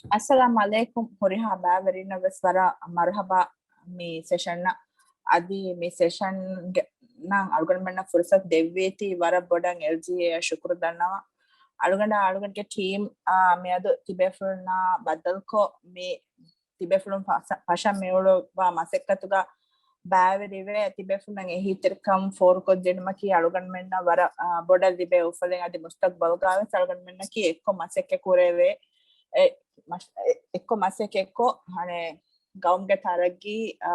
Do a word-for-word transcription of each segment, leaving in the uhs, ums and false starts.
އައްސަލާމު ޢަލައިކުމް. ހުރިހާ ބައިވެރިންނަށް ވެސް ވަރަށް މަރުޙަބާ މި ސެޝަންނަށް. އަދި މި ސެޝަންގެ ނަން އަޅުގަނޑުމެންނަށް ފުރުސަތު ދެއްވީތީ ވަރަށް ބޮޑަށް އެލްޖީއޭއަށް ޝުކުރު ދަންނަވަން. އަޅުގަނޑާ އަޅުގަނޑުގެ ޓީމް އާ، މިއަދު ތިބޭފުޅުންނާ ބައްދަލުކޮށް މި ތިބޭފުޅުން ފަށަ-، ފަށަން މިއުޅުއްވާ މަސައްކަތުގަ ބައިވެރިވެ، ތިބޭފުޅުން އެހީތެރިކަން ފޯރުކޮށްދިނުމަކީ އަޅުގަނޑުމެންނަށް ވަރަށް، އާ، ބޮޑަށް ލިބޭ އުފަލެއް. އަދި މުސްތަގްބަލްގަވެސް އަޅުގަނޑުމެންނަކީ އެއްކޮށް މަސައްކަތް ކުރެވޭ، އެ، މަސް-، އެ، އެއްކޮށް މަސައްކަތްކޮށް، އަނެއް ގައުމުގެ ތަރައްގީ، އާ،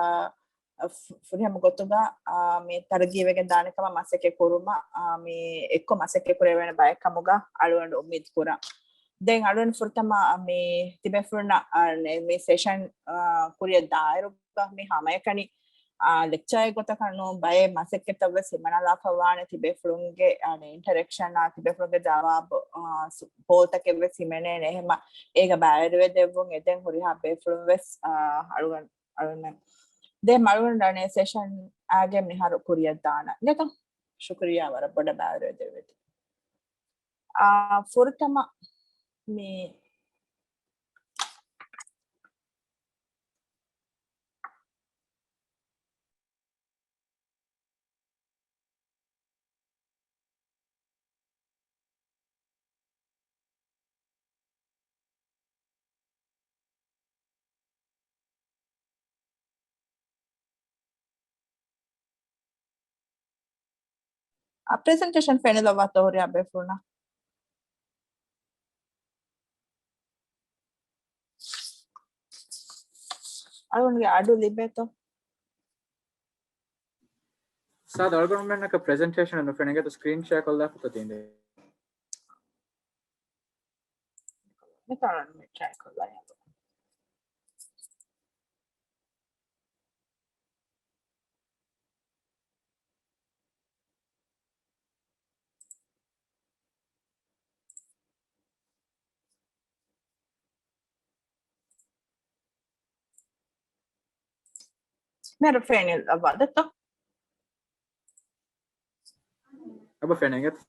ފު-، ފުރިހަމަ ގޮތުގަ، އާ، މި ތަރައްގީވެގެން ދާނެ ކަމަށް މަސައްކަތް ކުރުމަށް، އާ، މި އެއްކޮށް މަސައްކަތް ކުރެވޭނެ ބައެއް ކަމުގަ އަޅުގަނޑު އުއްމީދު ކުރަން. ދެން އަޅުގަނޑު ފުރަތަމަ މި ތިބޭފުޅުންނަށް، އާ، މި ސެޝަން، އާ، ކުރިއަށް ދާއިރުގަ މި ހަމައެކަނި، އާ، ލެކްޗާއެއް ގޮތަކަށް ނޫން ބައެއް މަސައްކަތްތައް ވެސް ހިމަނާލާފަ ވާނެ ތިބޭފުޅުންގެ، އާ، އިންޓަރެކްޝަން، އާ، ތިބޭފުޅުންގެ ޖަވާބު، އާ، ސު-، ސުވާލުތަކެއް ވެސް ހިމެނޭނެ. އެހެމަ އޭގަ ބައިވެރިވެ ދެއްވުން އެދެން ހުރިހާ ބޭފުޅުން ވެސް، އާ، އަޅުގަނޑު އަޅުގަނޑު ދެ މަޅުގަނޑު ރަނޭ ސެޝަން އާގެ މިހާރު ކުރިއަށް ދާނަ. ގެތަ؟ ޝުކުރިއްޔާ ވަރަށް ބޮޑަށް ބައިވެރިވެދެވޭތި. އާ، ފުރަތަމަ މި އަ، ޕްރެޒެންޓޭޝަން ފެނިލަވާތޯ ހުރިހާ ބޭފުޅުންނަށް؟ އަޅުގަނޑުގެ އަޑު ލިބޭތޯ؟ ސާދަ އަޅުގަނޑުމެންނަކަށް ޕްރެޒެންޓޭޝަން ނުފެނިގެތޯ ސްކްރީން ޝެއާ ކޮށްލާފަތޯ ތިން ދެ. މިތާ އަޅުގަނޑު ޓްރައި ކޮށްލާ. މިހާރު ފެނިލަވާ ދެތޯ؟ އަބަ ފެނިގެތޯ؟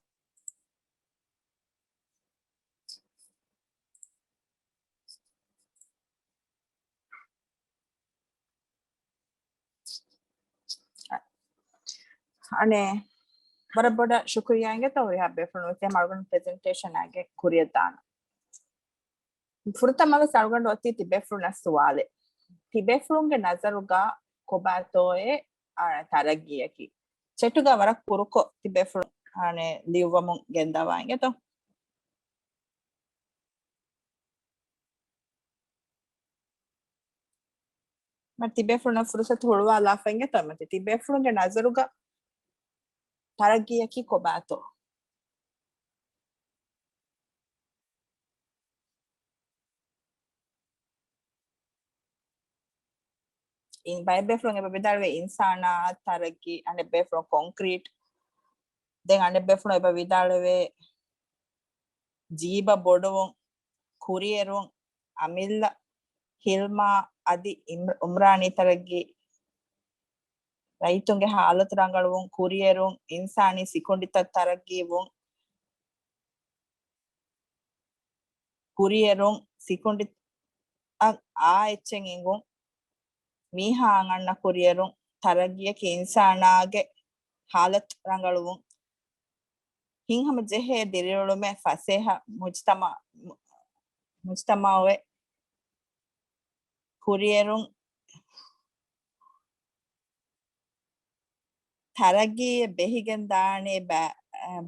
އަނެއް، ވަރަށް ބޮޑަށް ޝުކުރިއްޔާ އިނގޭތޯ ހުރިހާ ބޭފުޅުން ވެސް އަޅުގަނޑު ޕްރެޒެންޓޭޝަން އާގެ ކުރިއަށް ދާނަ. ފުރަތަމަ ވެސް އަޅުގަނޑު އޮތީ ތިބޭފުޅުންނަށް ސުވާލެއް. ތިބޭފުޅުންގެ ނަޒަރުގަ ކޮބާތޯއޭ، އާ، ތަރައްގީއަކީ؟ ޗެޓުގަ ވަރަށް ކުރުކޮށް ތިބޭފުޅުން، އާނެ، ލިޔުއްވަމުން ގެންދަވާ އިނގޭތޯ؟ މަ ތިބޭފުޅުންނަށް ފުރުސަތު ހުޅުވާލާފަ އިނގޭތޯ؟ މަތި ތިބޭފުޅުންގެ ނަޒަރުގަ ތަރައްގީއަކީ ކޮބާތޯ؟ އިން-، ބައެއް ބޭފުޅުން އެބަ ވިދާޅުވޭ އިންސާނާ ތަރައްގީ، އަނެއް ބޭފުޅުން ކޮންކްރީޓް، ދެން އަނެއް ބޭފުޅުން އެބަ ވިދާޅުވޭ ޖީބަށް ބޮޑުވުން، ކުރިއެރުން، އަމިއްލަ، ހިލްމާ އަދި އިމް-، އުމްރާނީ ތަރައްގީ، ރައްޔިތުންގެ ހާލަތު ރަނގަޅުވުން، ކުރިއެރުން، އިންސާނީ ސިކުނޑިތައް ތަރައްގީވުން، ކުރިއެރުން، ސިކުނޑި އަށް އާ އެއްޗެއް އެނގުން، މީހާ އަންނަ ކުރިއެރުން، ތަރައްގީއަކީ އިންސާނާގެ ހާލަތު ރަނގަޅުވުން، ހިތްހަމަޖެހޭ ދިރިއުޅުމެއް، ފަސޭހަ މުޖްތަމަ-، މު-، މުޖްތަމައުއެއް ކުރިއެރުން، ތަރައްގީއެއް ބެހިގެން ދާނެ ބައި-،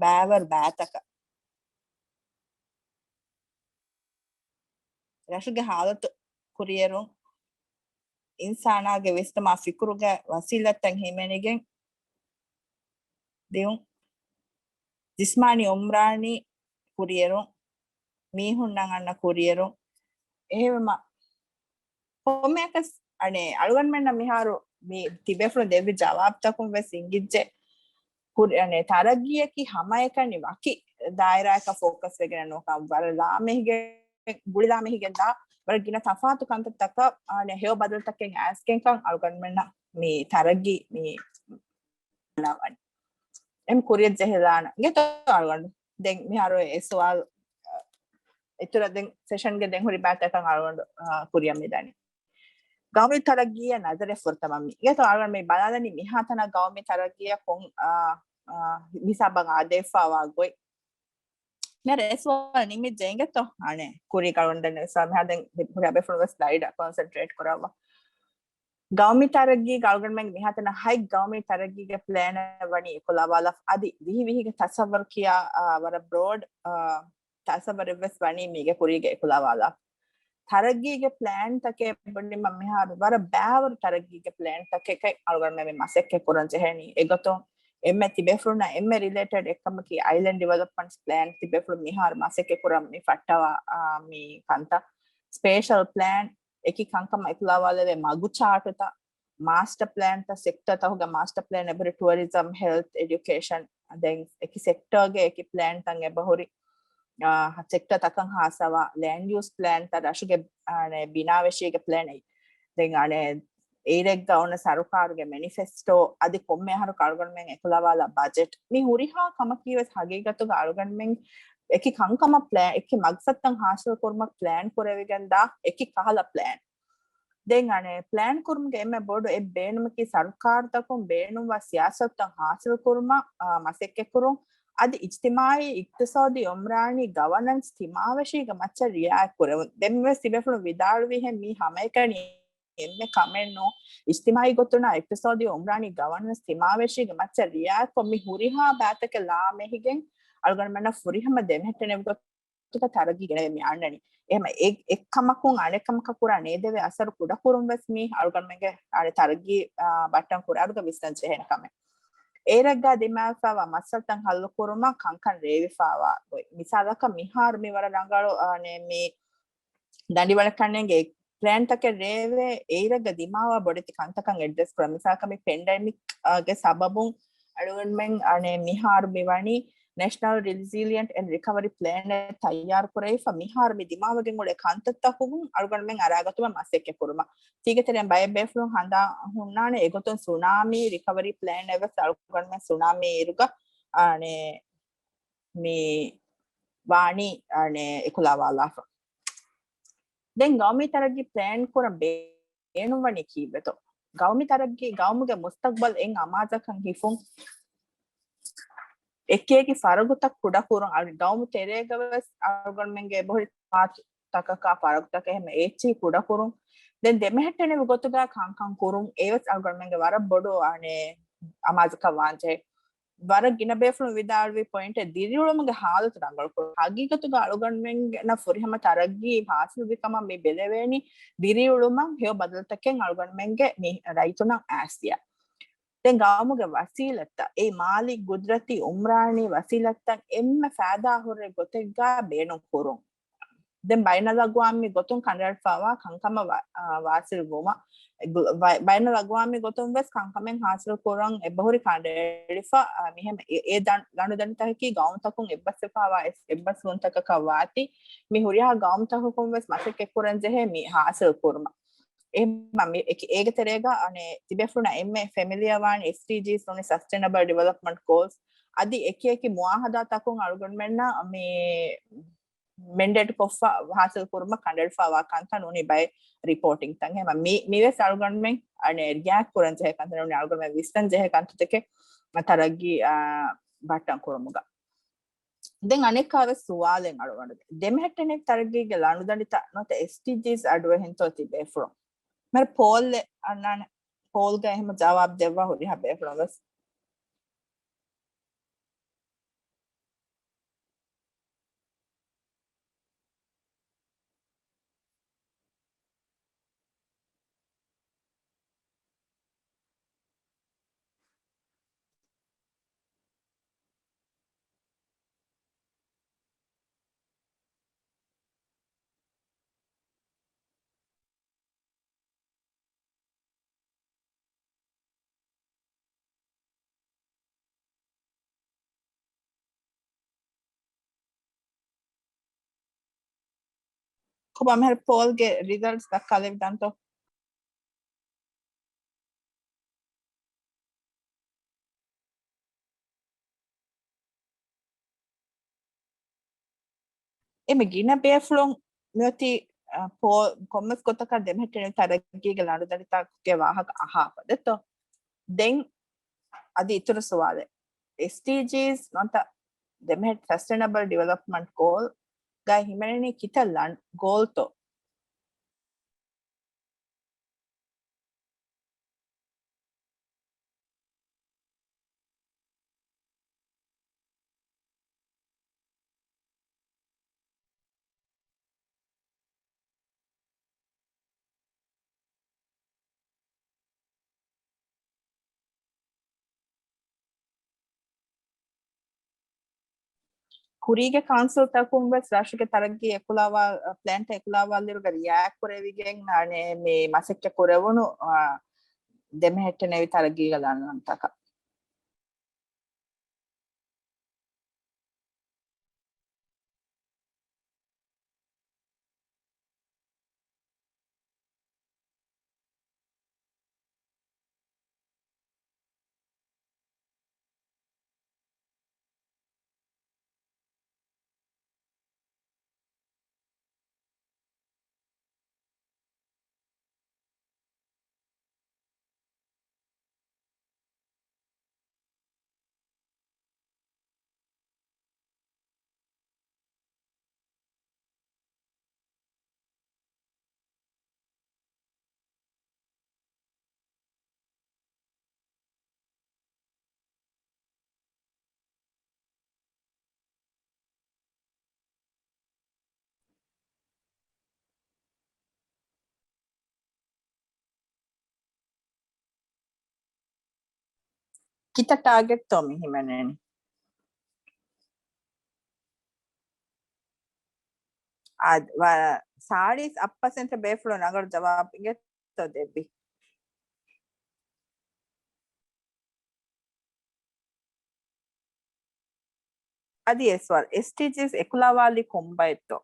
ބައިވަރު ބައިތަކަށް. ރަށުގެ ހާލަތު ކުރިއެރުން، އިންސާނާގެ ވިސްނުމާ ފިކުރުގެ ވަސީލަތްތައް ހިމެނިގެން ދިއުން، ޖިސްމާނީ އުމްރާނީ ކުރިއެރުން، މީހުންނަށް އަންނަ ކުރިއެރުން، އެހެންވީމަ ކޮންމެއަކަސް އަނެއް އަޅުގަނޑުމެންނަށް މިހާރު މި ތިބޭފުޅުން ދެއްވި ޖަވާބުތަކުން ވެސް އިނގިއްޖެ. ކުރި-، އަނެއް ތަރައްގީއަކީ ހަމައެކަނި ވަކި ދާއިރާއަކަށް ފޯކަސް ވެގެން ނޫންކަން، ވަރަށް ލާމެހިގެން، ގުޅިލާމެހިގެން ދާ ވަރަށް ގިނަ ތަފާތު ކަންތައްތަކަށް، އަނެއް ހެޔޮ ބަދަލުތަކެއް އައިސްގެންކަން އަޅުގަނޑުމެންނަށް މި ތަރައްގީ މި ވަނީ. އެހެން ކުރިއަށް ޖެހިލާނަން އިނގޭތޯ އަޅުގަނޑު. ދެން މިހާރު އެ ސުވާލު، އަ، އިތުރަށް ދެން ސެޝަންގެ ދެން ހުރި ބައިތަކަށް އަޅުގަނޑު ކުރިއަށް މިދަނީ. ގައުމީ ތަރައްގީއަށް ނަޒަރެއް ފުރަތަމަ މި އިނގޭތޯ އަޅުގަނޑު މި ބަލާލަނީ މިހާތަނަށް ގައުމީ ތަރައްގީއަށް ކޮން ހިސާބަށް އާދެވިފައިވާ ގޮތް. މިހާރު އެ ސުވާލު ނިމިއްޖެ އިނގޭތޯ؟ އަނެއް ކުރީ ގަޅުން ދެން އެ ސުވާލު މިހާ ދެން ހުރިހާ ބޭފުޅުން ވެސް ސްލައިޑަށް ކޮންސެންޓްރޭޓް ކުރައްވާ. ގައުމީ ތަރައްގީ ގަޅުގަނޑުމެން މިހާތަނަށް ހަތް ގައުމީ ތަރައްގީގެ ޕްލޭނެއް ވަނީ އެކުލަވާލާފަ. އަދި ވިހި ވިހިގެ ތަސައްވަރު ކިޔާ ވަރަށް ބްރޯޑް ތަސައްވަރެއް ވެސް ވަނީ މީގެ ކުރީގަ އެކުލަވާލާފަ. ތަރައްގީގެ ޕްލޭންތަކެއް ބުނީމަ މިހާރު ވަރަށް ބައިވަރު ތަރައްގީގެ ޕްލޭންތަކެކޭ އަޅުގަނޑުމެން މި މަސައްކަތް ކުރަން ޖެހެނީ. އެގޮތުން އެންމެ ތިބޭފުޅުންނަށް އެންމެ ރިލޭޓެޑް އެއްކަމަކީ އައިލެންޑް ޑިވެލޮޕްމަންޓް ޕްލޭން ތިބޭފުޅުން މިހާރު މަސައްކަތް ކުރަން މި ފައްޓަވާ މި ކަންތައް. ސްޕޭޝަލް ޕްލޭން އެކި ކަންކަމަށް އެކުލަވާލެވޭ މަގު ޗާޓުތައް، މާސްޓަ ޕްލޭންތައް، ސެކްޓަ ތަކުގެ މާސްޓަ ޕްލޭން އެބަހުރި ޓުއަރިޒަމް، ހެލްތް، އެޑިއުކޭޝަން، ދެން އެކި ސެކްޓަގެ އެކި ޕްލޭންތައް އެބަހުރި ސެކްޓަ ތަކަށް ހާސްވާ ލޭންޑް ޔޫސް ޕްލޭންތައް، ރަށުގެ ބިނާވެށީގެ ޕްލޭން އެއް. ދެން އަނެއް އޭރެއްގަ އޮންނަ ސަރުކާރުގެ މެނިފެސްޓޯ އަދި ކޮންމެ އަހަރު އަޅުގަނޑުމެން އެކުލަވާލާ ބަޖެޓް މި ހުރިހާ ކަމަކީ ވެސް ހަގީގަތުގަ އަޅުގަނޑުމެން އެކި ކަންކަމަށް ޕްލޭ، އެކި މަގްސަދްތައް ހާސިލް ކުރުމަށް ޕްލޭން ކުރެވިގެން ދާ އެކި ކަހަލަ ޕްލޭން. ދެން އަނެއް ޕްލޭން ކުރުމުގެ އެންމެ ބޮޑު އެއް ބޭނުމަކީ ސަރުކާރުތަކުން ބޭނުންވާ ސިޔާސަތުތައް ހާސިލް ކުރުމަށް މަސައްކަތް ކުރުން. އަދި އިޖްތިމާއީ، އިޤްތިޞާދީ، އުމްރާނީ ގަވަނަންސް ތިމާވެށީގެ މައްޗަށް ރިއާޔަތް ކުރެވުން. ދެން ވެސް ތިބޭފުޅުން ވިދާޅުވިހެން މީ ހަމައެކަނި އެންމެ ކަމެއް ނޫން. އިޖްތިމާއީ ގޮތުން އިޤްތިޞާދީ އުމްރާނީ ގަވަނަންސް ތިމާވެށީގެ މައްޗަށް ރިއާޔަތްކޮށް މި ހުރިހާ ބައިތަކެއް ލާމެހިގެން އަޅުގަނޑުމެންނަށް ފުރިހަމަ ދެމެހެއްޓެނެވި ގޮތަށް ތަރައްގީ ގެނެވެ މި އަންނަނީ. އެހެމަ އެ، އެއްކަމަކުން އަނެއްކަމަކަށް ކުރާ ނޭދެވޭ އަސަރު ކުޑަކުރުން ވެސް މީ އަޅުގަނޑުމެންގެ އަނެއް ތަރައްގީ ބައްޓަން ކުރާ އަޑުގަ ވިސްނަން ޖެހޭނެ ކަމެއް. އޭރެއްގަ ދިމާވެފައިވާ މައްސަލަތައް ހައްލު ކުރުމަށް ކަންކަން ރޭވިފައިވާ ގޮތް. މިސާލަކަށް މިހާރު މި ވަރަށް ރަނގަޅު އަނެއް މި ދަނޑިވަޅަކަންނޭނގެ ޕްލޭންތަކެއް ރޭވޭ އޭރެއްގަ ދިމާވާ ބޮޑެތި ކަންތަކަށް އެޑްރެސް ކުރަން. މިސާލަކަށް މި ޕެންޑެމިކް ގެ ސަބަބުން އަޅުގަނޑުމެން އަނެއް މިހާރު މި ވަނީ ނޭޝަނަލް ރިލިޒިލިއަންޓް އެންޑް ރިކަވަރީ ޕްލޭނެއް ތައްޔާރު ކުރެވިފަ މިހާރު މި ދިމާވެގެން އުޅޭ ކަންތައްތަކުން އަޅުގަނޑުމެން އަރާގަތުމަށް މަސައްކަތް ކުރުމަށް. ތީގެ ތެރެއިން ބައެއް ބޭފުޅުން ހަނދާން ހުންނާނެ އެގޮތުން ސުނާމީ ރިކަވަރީ ޕްލޭނެއް ވެސް އަޅުގަނޑުމެން ސުނާމީ އިރުގަ އަނެއް މި ވާނީ އަނެއް އެކުލަވާލާފަ. ދެން ގައުމީ ތަރައްގީ ޕްލޭން ކުރަން ބޭނުންވަނީ ކީއްވެތޯ؟ ގައުމީ ތަރައްގީ ގައުމުގެ މުސްތަގްބަލް އެއް އަމާޒަކަށް ހިފުން. އެކިއެކި ފަރަގުތައް ކުޑަކުރުން. އަޅު، ގައުމު ތެރޭގަ ވެސް އަޅުގަނޑުމެންގެ އެބަހުރި ތަކަކާ ފަރަގުތަކެއް ހަމަ އެއްޗިހި ކުޑަކުރުން. ދެން ދެމެހެއްޓެނެވި ގޮތުގަ ކަންކަން ކުރުން. އެވެސް އަޅުގަނޑުމެންގެ ވަރަށް ބޮޑު އަނެއް އަމާޒަކަށް ވާންޖެހޭ. ވަރަށް ގިނަ ބޭފުޅުން ވިދާޅުވި ޕޮއިންޓެއް ދިރިއުޅުމުގެ ހާލަތު ރަނގަޅުކުރުން. ހަގީގަތުގަ އަޅުގަނޑުމެންނަށް ފުރިހަމަ ތަރައްގީ ހާސިލްވި ކަމަށް މި ބެލެވޭނީ ދިރިއުޅުމަށް ހެޔޮ ބަދަލުތަކެއް އަޅުގަނޑުމެންގެ މި ރައްޔިތުންނަށް އައިސްދިޔަ. ދެން ގައުމުގެ ވަސީލަތްތައް، އެއީ މާލީ، ގުދްރަތީ، އުމްރާނީ ވަސީލަތްތައް އެންމެ ފައިދާ ހުރެ ގޮތެއްގަ ބޭނުން ކުރުން. ދެން ބައިނަލްއަގްވާމީ ގޮތުން ކަނޑައެޅިފައިވާ ކަންކަމަށް ވާ-، އާ، ވާސިލް ވުމަށް، ގު-، ބައި-، ބައިނަލްއަގްވާމީ ގޮތުން ވެސް ކަންކަމެއް ހާސިލް ކުރަން އެބަހުރި ކަނޑައެޅިފަ، އާ، މިހެން އެ، އެ ދަން-، ލަނޑުދަނޑިތަކަކީ ގައުމުތަކުން އެއްބަސްވެފައިވާ އެ-، އެއްބަސްވުންތަކަކަށް ވާތީ، މި ހުރިހާ ގައުމުތަކަކުން ވެސް މަސައްކަތް ކުރަން ޖެހޭ މި ހާސިލް ކުރުމަށް. އެހެން މި އެކި-، އޭގެ ތެރޭގަ އަނެއް ތިބޭފުޅުންނަށް އެންމެ ފެމިލިއާ ވާން އެސްޑީޖީސް ނޫނީ ސަސްޓެނަބަލް ޑިވެލޮޕްމަންޓް ގޯލްސް އަދި އެކިއެކި މުއާހަދާތަކުން އަޅުގަނޑުމެންނަށް މި މެންޑޭޓް ކޮށްފަ ހާސިލް ކުރުމަށް ކަނޑައެޅިފައިވާ ކަންތައް ނޫނީ ބައެއް ރިޕޯޓިންތައް. އެހެން މި، މިވެސް އަޅުގަނޑުމެން އަނެއް ރިއެކްޓް ކުރަން ޖެހޭ ކަންތައް ނޫނީ އަޅުގަނޑުމެން ވިސްނަން ޖެހޭ ކަންތައްތަކެއް ތަރައްގީ، އާ، ބައްޓަން ކުރުމުގަ. ދެން އަނެއްކާވެސް ސުވާލެއް އަޅުގަނޑުގެ. ދެމެހެއްޓެނިވި ތަރައްގީގެ ލަނޑުދަނޑިތައް ނުވަތަ އެސްޑީޖީސް އަޑުއެހިންތޯ ތިބޭފުޅުން؟ މިހާރު ޕޯލްއެއް އަންނާނެ. ޕޯލްގަ އެހެމަ ޖަވާބު ދެއްވާ ހުރިހާ ބޭފުޅުން ވެސް. ކޮބާ މިހާރު ޕޯލްގެ ރިޒަލްޓްސް ދައްކާލެވިދާނެތޯ؟ އެމެ ގިނަ ބޭފުޅުން މިއޮތީ، އަ، ކޮ-، ކޮންމެސް ގޮތަކަށް ދެމެހެއްޓެނިވި ތަރައްގީގެ ލަނޑުދަނޑިތަކުގެ ވާހަކަ އަހާފަ ދެއްތޯ. ދެން އަދި އިތުރު ސުވާލެއް. އެސްޑީޖީސް ނުވަތަ ދެމެހެއްޓި ސަސްޓެނަބަލް ޑިވެލޮޕްމަންޓް ގޯލް ގައި ހިމެނެނީ ކިތައް ލަން-، ގޯލްތޯ؟ ކުރީގެ ކައުންސިލްތަކުން ވެސް ރަށުގެ ތަރައްގީ އެކުލަވާ-، ޕްލޭންތައް އެކުލަވާލިއިރުގަ ރިއާއެކު ކުރެވިގެން އަނެއް މި މަސައްކަތް ކުރެވުނު، އާ، ދެމެހެއްޓެނެވި ތަރައްގީގެ ލަނޑުދަނޑިތަކަށް. ކިތައް ޓާގެޓްތޯ މި ހިމެނެނީ؟ އާ، ސާޅީސް އަށް ޕަސެންޓް ބޭފުޅުން ރަނގަޅު ޖަވާބު އިނގޭތޯ ދެއްވީ. އަދި އެ ސުވާލު، އެސްޑީޖީސް އެކުލަވާލީ ކޮންބައެއްތޯ؟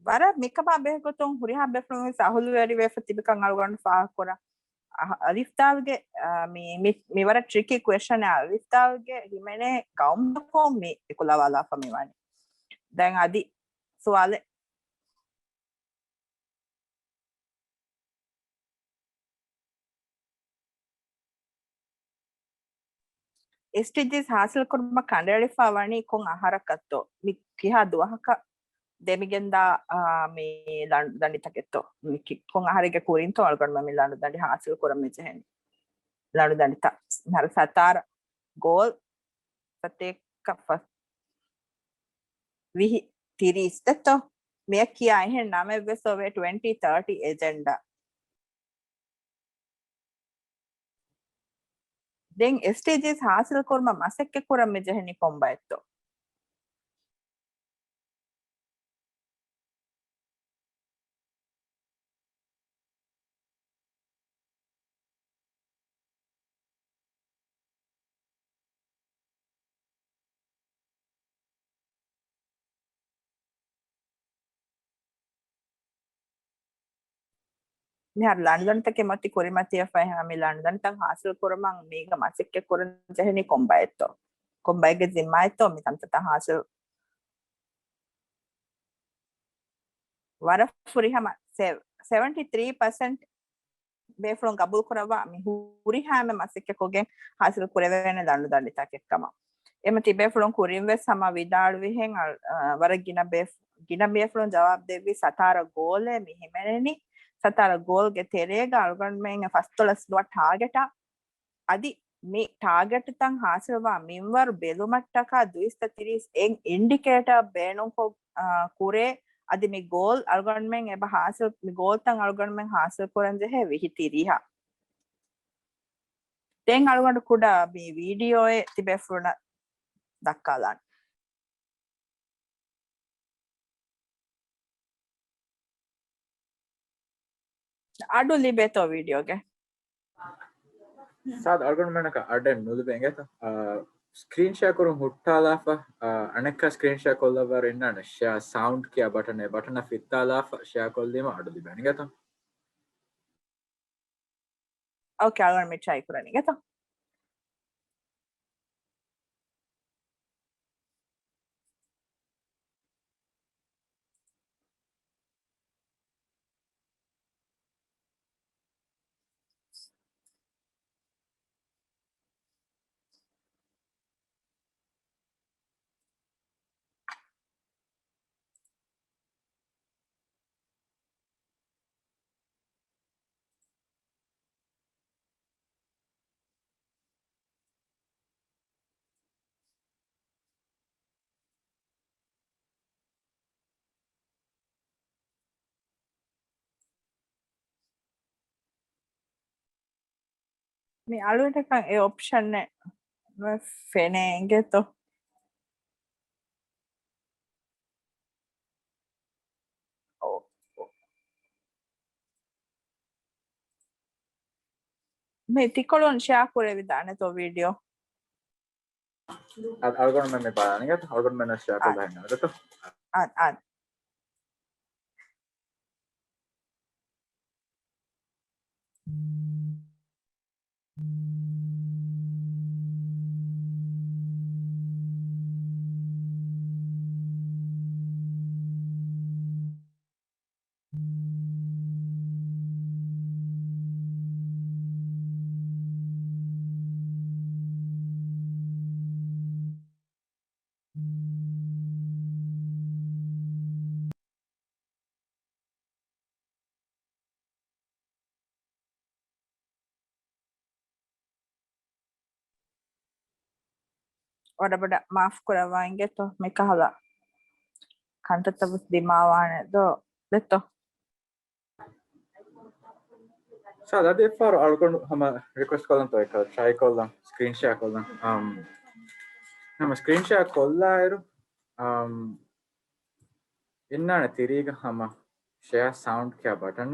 ވަރަށް މިކަމާ ބެހޭގޮތުން ހުރިހާ ބޭފުޅުން ވެސް އަހުލުވެރިވެފަ ތިބިކަން އަޅުގަނޑު ފާހަގަކުރަން. އަ-، އަލިފްދާލްގެ، އާ، މި، މި، މި ވަރަށް ޓްރިކީ ކުއެޝަނެއް. އަލިފްދާލްގެ ހިމެނޭ ގައުމަކުން މި އެކުލަވާލާފަ މިވަނީ. ދެން އަދި ސުވާލެއް. އެސްޑީޖީސް ހާސިލްކުރުމަށް ކަނޑައެޅިފަ ވަނީ ކޮން އަހަރަކަށްތޯ؟ މި ކިހާ ދުވަހަކަށް ދެމިގެންދާ، އާ، މި ލަނޑު ދަނޑިތަކެއްތޯ؟ މި ކި-، ކޮން އަހަރެއްގެ ކުރިންތޯ އަޅުގަނޑުމެން މި ލަނޑު ދަނޑި ހާސިލް ކުރަން މި ޖެހެނީ؟ ލަނޑު ދަނޑިތައް މިހާރު ސަތާރަ ގޯލް ސަތޭކަ ފަ-، ވިހި ތިރީސް ދެއްތޯ؟ މިއަށް ކިޔާ އެހެން ނަމެއް ވެސް އޮވޭ، ޓްވެންޓީ ތާޓީ އެޖެންޑާ. ދެން އެސްޑީޖީސް ހާސިލް ކުރުމަށް މަސައްކަތް ކުރަން މި ޖެހެނީ ކޮންބައެއްތޯ؟ މިހާރު ލަނޑުދަނޑިތަކެއް މަތި ކުރިމަތިވެފަ ހަމަ މި ލަނޑުދަނޑިތައް ހާސިލް ކުރުމަށް މީގަ މަސައްކަތް ކުރަން ޖެހެނީ ކޮންބައެއްތޯ؟ ކޮންބައެއްގެ ޒިންމާއެއްތޯ މި ކަންތައްތައް ހާސިލް؟ ވަރަށް ފުރިހަމަ ސެ-، ސެވެންޓީ ތްރީ ޕަސެންޓް ބޭފުޅުން ގަބޫލުކުރައްވާ މި ހުރިހާ އެންމެ މަސައްކަތްކޮށްގެން ހާސިލް ކުރެވޭނެ ލަނޑުދަނޑިތަކެއްކަމަށް. އެމަ ތިބޭފުޅުން ކުރިން ވެސް ހަމަ ވިދާޅުވިހެން، އަ، ވަރަށް ގިނަ ބޭފު-، ގިނަ ބޭފުޅުން ޖަވާބު ދެއްވީ ސަތާރަ ގޯލޭ މި ހިމެނެނީ. ސަތާރަ ގޯލްގެ ތެރޭގަ އަޅުގަނޑުމެން ފަސްދޮޅަސް ނުވަ ޓާގެޓާ އަދި މި ޓާގެޓްތައް ހާސިލްވާ މިންވަރު ބެލުމަށްޓަކާ ދުއިސައްތަ ތިރީސް އެއް އިންޑިކޭޓަރ ބޭނުންކޮށް، އާ، ކުރޭ. އަދި މި ގޯލް އަޅުގަނޑުމެން އެބަ ހާސިލް، މި ގޯލްތައް އަޅުގަނޑުމެން ހާސިލް ކުރަން ޖެހޭ ވިހި ތިރީހަށް. ދެން އަޅުގަނޑު ކުޑަ މި ވީޑިއޯއެއް ތިބޭފުޅުންނަށް ދައްކާލާން. އަޑު ލިބޭތޯ ވީޑިއޯގެ؟ ސާދަ އަޅުގަނޑުމެންނަކަށް އަޑެއް ނުލިބޭ އިނގޭތަ؟ އާ، ސްކްރީން ޝެއާ ކުރުން ހުއްޓާލާފަ، އާ، އަނެއްކާ ސްކްރީން ޝެއާ ކޮށްލައްވާއިރު އިންނާނެ ޝެއާ ސައުންޑް ކިޔާ ބަޓަން، އެ ބަޓަނަށް ފިއްތާލާފަ ޝެއާ ކޮށްލީމަ އަޑު ލިބޭނެ އިނގޭތަ؟ އޯކޭ، އަޅުގަނޑު މި ޓްރައި ކުރަނީ އިނގޭތަ؟ މި އަޅުގަނޑަކަށް އެ އޮޕްޝަނެއް ނުފެނޭ އިނގޭތޯ؟ މި ތިކޮޅުން ޝެއާ ކުރެވިދާނެތޯ ވީޑިއޯ؟ އަ-، އަޅުގަނޑުމެން މި ބަލާނީ އިނގޭތަ؟ އަޅުގަނޑުމެން ޝެއާ އާ. ކޮށްލަ ހިންނަން އިނގޭތަ؟ އާ، އާ. ވަރަށް ބޮޑަށް މާފު ކުރައްވާ އިނގޭތޯ، މިކަހަލަ ކަންތައްތައް ވެސް ދިމާވާނެ ދޯ ދެއްތޯ؟ ސާދަ އަދި އެއްފަހަރު އަޅުގަނޑު ހަމަ ރިކުއެސްޓް ކޮށްލަންތޯ އެކަ ޓްރައި ކޮށްލަން، ސްކްރީން ޝެއާ ކޮށްލަން. އަމް، ހަމަ ސްކްރީން ޝެއާ ކޮށްލާއިރު، އަމް، އިންނާނެ ތިރީގަ ހަމަ ޝެއާ ސައުންޑް ކިޔާ ބަޓަން،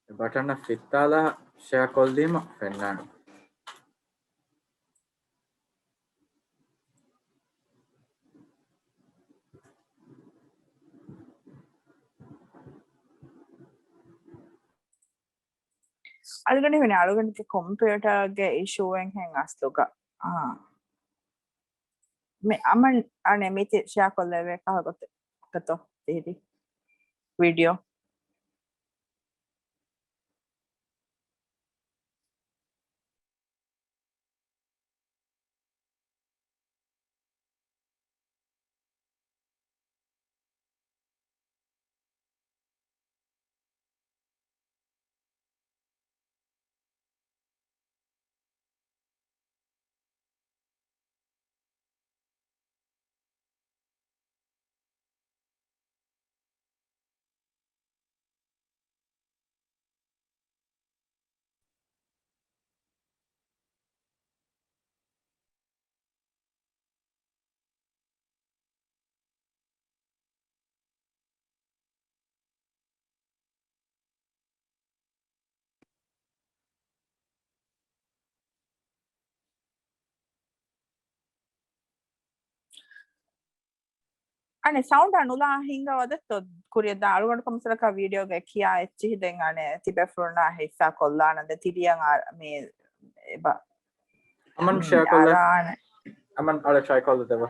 އެ ބަޓަނަށް ފިއްތާލާ ޝެއާ ކޮށްލީމަ ފެންނާނެ. އަޅުގަނޑު ހުންނަ އަޅުގަނޑުގެ ކޮމްޕިއުޓަރގެ އިޝޫއެއްހެން އަސްލުގަ. އާ. މި އަމަން އަނެ މިތި ޝެއާ ކޮށްލެވޭ ކަހަލަ ގޮތެއް ގޮތޯ ތިހިރީ ވީޑިއޯ. އަނެއް ސައުންޑާ ނުލާ ހިނގަވަދެއްތޯ ކުރިއަށް ދާ އަޅުގަނޑު ކޮމްސަރަކާ ވީޑިއޯގައި ކިޔާ އެއްޗިހި ދެން އަނެއް ތިބޭފުޅުންނާ ހިއްސާ ކޮށްލާނަން ދެ ތިރިއަށް އާ-، މި އެބަ-، އަމަން މް، ޝެއާ ކޮށްލަ-، އަރާނެ. އަމަން އަޅެ ޝެއާ ކޮށްލަ ދެވަ.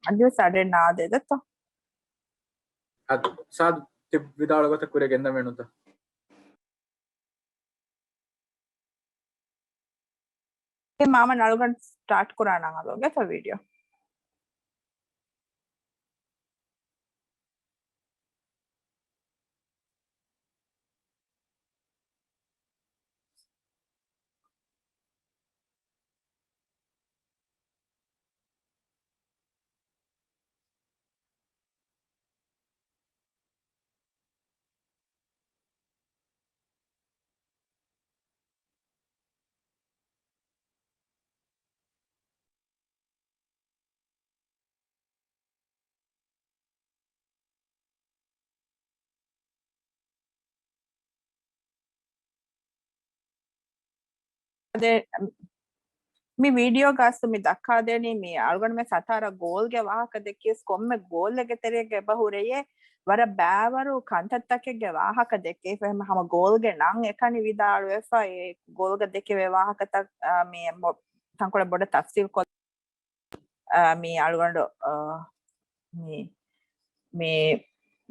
އަދިވެސް އަޑެއް ނާދޭ ދެއްތޯ؟ އަދި ސާދު ތި ވިދާޅު ގޮތަށް ކުރިއަށް ގެންދަމޭ ނުތަ؟ އެ މާމަ އަޅުގަނޑު ސްޓާޓް ކުރާނަން އަލުގަތަ ވީޑިއޯ. ދެ-، މި ވީޑިއޯގަ އަސްލު މި ދައްކާދޭނީ މި އަޅުގަނޑުމެން ސަތާރަ ގޯލްގެ ވާހަކަ ދެއްކިޔަސް ކޮންމެ ގޯލެއްގެ ތެރޭގަ އެބަ ހުރެޔޭ ވަރަށް ބައިވަރު ކަންތައްތަކެއްގެ ވާހަކަ ދެއްކެވިފަ ހަމަ ގޯލްގެ ނަން އެކަނި ވިދާޅުވެފަ އެ ގޯލްގަ ދެކެވޭ ވާހަކަތައް، އާ، މި މޮ-، ތަންކޮޅެއް ބޮޑަށް ތަފްސީލް ކޮށް، އާ، މި އަޅުގަނޑު، އާ، މި، މި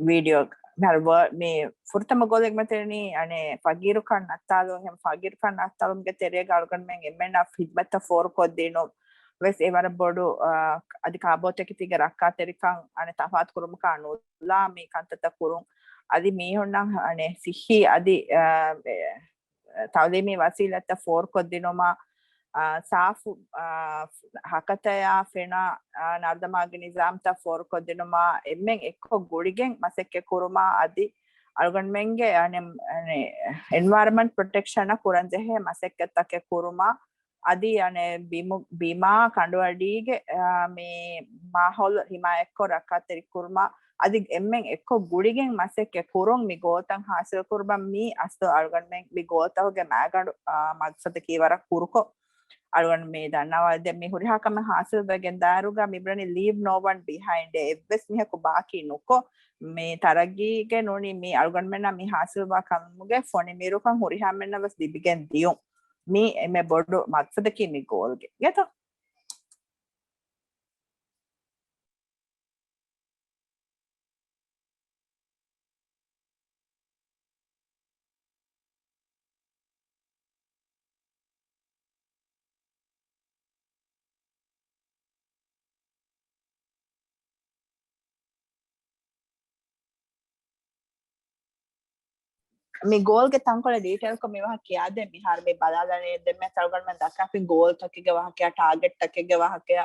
ވީޑިއޯ މިހާރު ވަ-، މި ފުރަތަމަ ގޯލެއް މަތިނީ އަނެއް ފަގީރުކަން ނައްތާލުން، އެހެން ފަގީރުކަން ނައްތާލުމުގެ ތެރޭގަ އަޅުގަނޑުމެން އެންމެންނަށް ހިދްމަތްތައް ފޯރުކޮށްދިނުން ވެސް އެ ވަރަށް ބޮޑު، އާ، އަދި ކާބޯތަކެތީގެ ރައްކާތެރިކަން އަނެއް ތަފާތު ކުރުމަކާ ނުލާ މި ކަންތައްތައް ކުރުން. އަދި މީހުންނަށް އަނެއް ސިއްހީ އަދި، އާ، އެ، ތައުލީމީ ވަސީލަތްތައް ފޯރުކޮށްދިނުމަށް، އާ، ސާފު، އާ، ހަކަތަޔާ ފެނާ، އާ، ނަރުދަމާގެ ނިޒާމްތައް ފޯރުކޮށްދިނުމަށް އެންމެން އެއްކޮށް ގުޅިގެން މަސައްކަތް ކުރުމަށް އަދި އަޅުގަނޑުމެންގެ އަނެ-، އަނެ-، އެންވަޔަރަމަންޓް ޕްރޮޓެކްޝަނަށް ކުރަންޖެހޭ މަސައްކަތްތަކެއް ކުރުމަށް އަދި އަނެ ބިމު-، ބިމާ ކަނޑުއަޑީގެ، އާ، މި މާހައުލު ހިމާޔަތްކޮށް ރައްކާތެރި ކުރުމަށް އަދި އެންމެން އެއްކޮށް ގުޅިގެން މަސައްކަތް ކުރުން މި ގޯލްތައް ހާސިލް ކުރުމަށް މީ އަސްލު އަޅުގަނޑުމެން މި ގޯލްތަކުގެ މައިގަނޑު، އާ، މަގްސަދަކީ ވަރަށް ކުރުކޮށް އަޅުގަނޑު މި ދަންނަވާ ދެ-، މި ހުރިހާ ކަމެއް ހާސިލް ވެގެން ދާއިރުގަ މިބުނަނީ ލީވް ނޯ ވަން ބިހައިންޑް އެއްވެސް މީހަކު ބާކީ ނުކޮށް މި ތަރައްގީގެ ނޫނީ މި އަޅުގަނޑުމެންނަށް މި ހާސިލްވާ ކަމުގެ ފޮނި މީރުކަން ހުރިހާ މެންނަށް ވެސް ލިބިގެން ދިޔުން. މީ އެންމެ ބޮޑު މަގްސަދަކީ މި ގޯލްގެ ގެތޯ. މި ގޯލްގެ ތަންކޮޅެއް ޑީޓެއިލްކޮށް މި ވާހަކަ ކިޔާދޭ. މިހާރު މި ބަލާލަނީ ދެންމެ އަޅުގަނޑުމެން ދައްކާފި ގޯލް ތަކެއްގެ ވާހަކަ، ޓާގެޓް ތަކެއްގެ ވާހަކަ،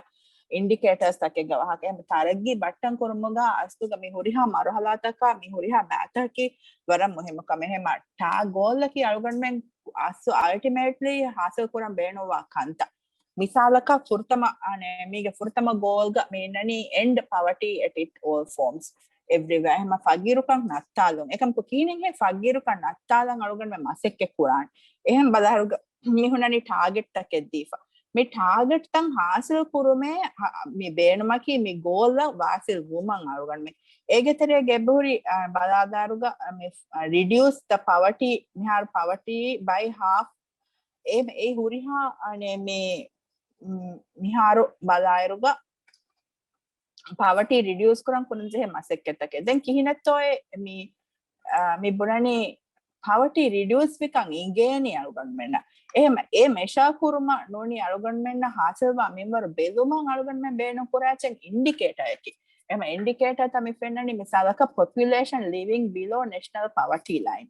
އިންޑިކޭޓަރސް ތަކެއްގެ ވާހަކަ. އެހެން ތަރައްގީ ބައްޓަން ކުރުމުގަ އަސްލުގަ މި ހުރިހާ މަރުހަލާތަކާ މި ހުރިހާ ބައިތަކަކީ ވަރަށް މުހިއްމު ކަމެއް. އެހެން ޓާ ގޯލްއަކީ އަޅުގަނޑުމެން އަސްލު އަލްޓިމޭޓްލީ ހާސިލް ކުރަން ބޭނުންވާ ކަންތައް. މިސާލަކަށް ފުރަތަމަ، އަނެ، މީގެ ފުރަތަމަ ގޯލްގަ މި އިންނަނީ end poverty at its all forms everywhere. އެހެމަ ފަގީރުކަން ނައްތާލުން. އެކަމަކު ކިހިނެއްހޭ ފަގީރުކަން ނައްތާލަން އަޅުގަނޑުމެން މަސައްކަތް ކުރާނެ؟ އެހެން ބަލާއިރުގަ މި ހުންނަނީ ޓާގެޓް ތަކެއް ދީފަ. މި ޓާގެޓް ތައް ހާސިލް ކުރުމޭ ހަ-، މި ބޭނުމަކީ މި ގޯލްއަށް ވާސިލް ވުމަށް އަޅުގަނޑުމެން. އޭގެ ތެރޭގަ އެބަހުރި، އަ، ބަލާލާއިރުގަ، އަ، މި، އަ، ރިޑިއުސް ދަ ޕަވަޓީ، މިހާރު ޕަވަޓީ ބައި ހާފް އެ، އެ ހުރިހާ، އަނެ، މި، މި، މިހާރު ބަލާއިރުގަ ޕަވަޓީ ރިޑިއުސް ކުރަން ކުރަންޖެހޭ މަސައްކަތްތަކެއް. ދެން ކިހިނެއްތޯއޭ މި، އާ، މި ބުނަނީ ޕަވަޓީ ރިޑިއުސް ވިކަން އިނގޭނީ އަޅުގަނޑުމެންނަށް. އެހެމަ އެ މެޝާ ކުރުމަށް ނޫނީ އަޅުގަނޑުމެންނަށް ހާސިލްވާ މިންވަރު ބެލުމަށް އަޅުގަނޑުމެން ބޭނުން ކުރާ އެއްޗެއް އިންޑިކޭޓަރއަކީ. އެހެމަ އިންޑިކޭޓަރ ތައް މި ފެންނަނީ މިސާލަކަށް population living below national poverty line.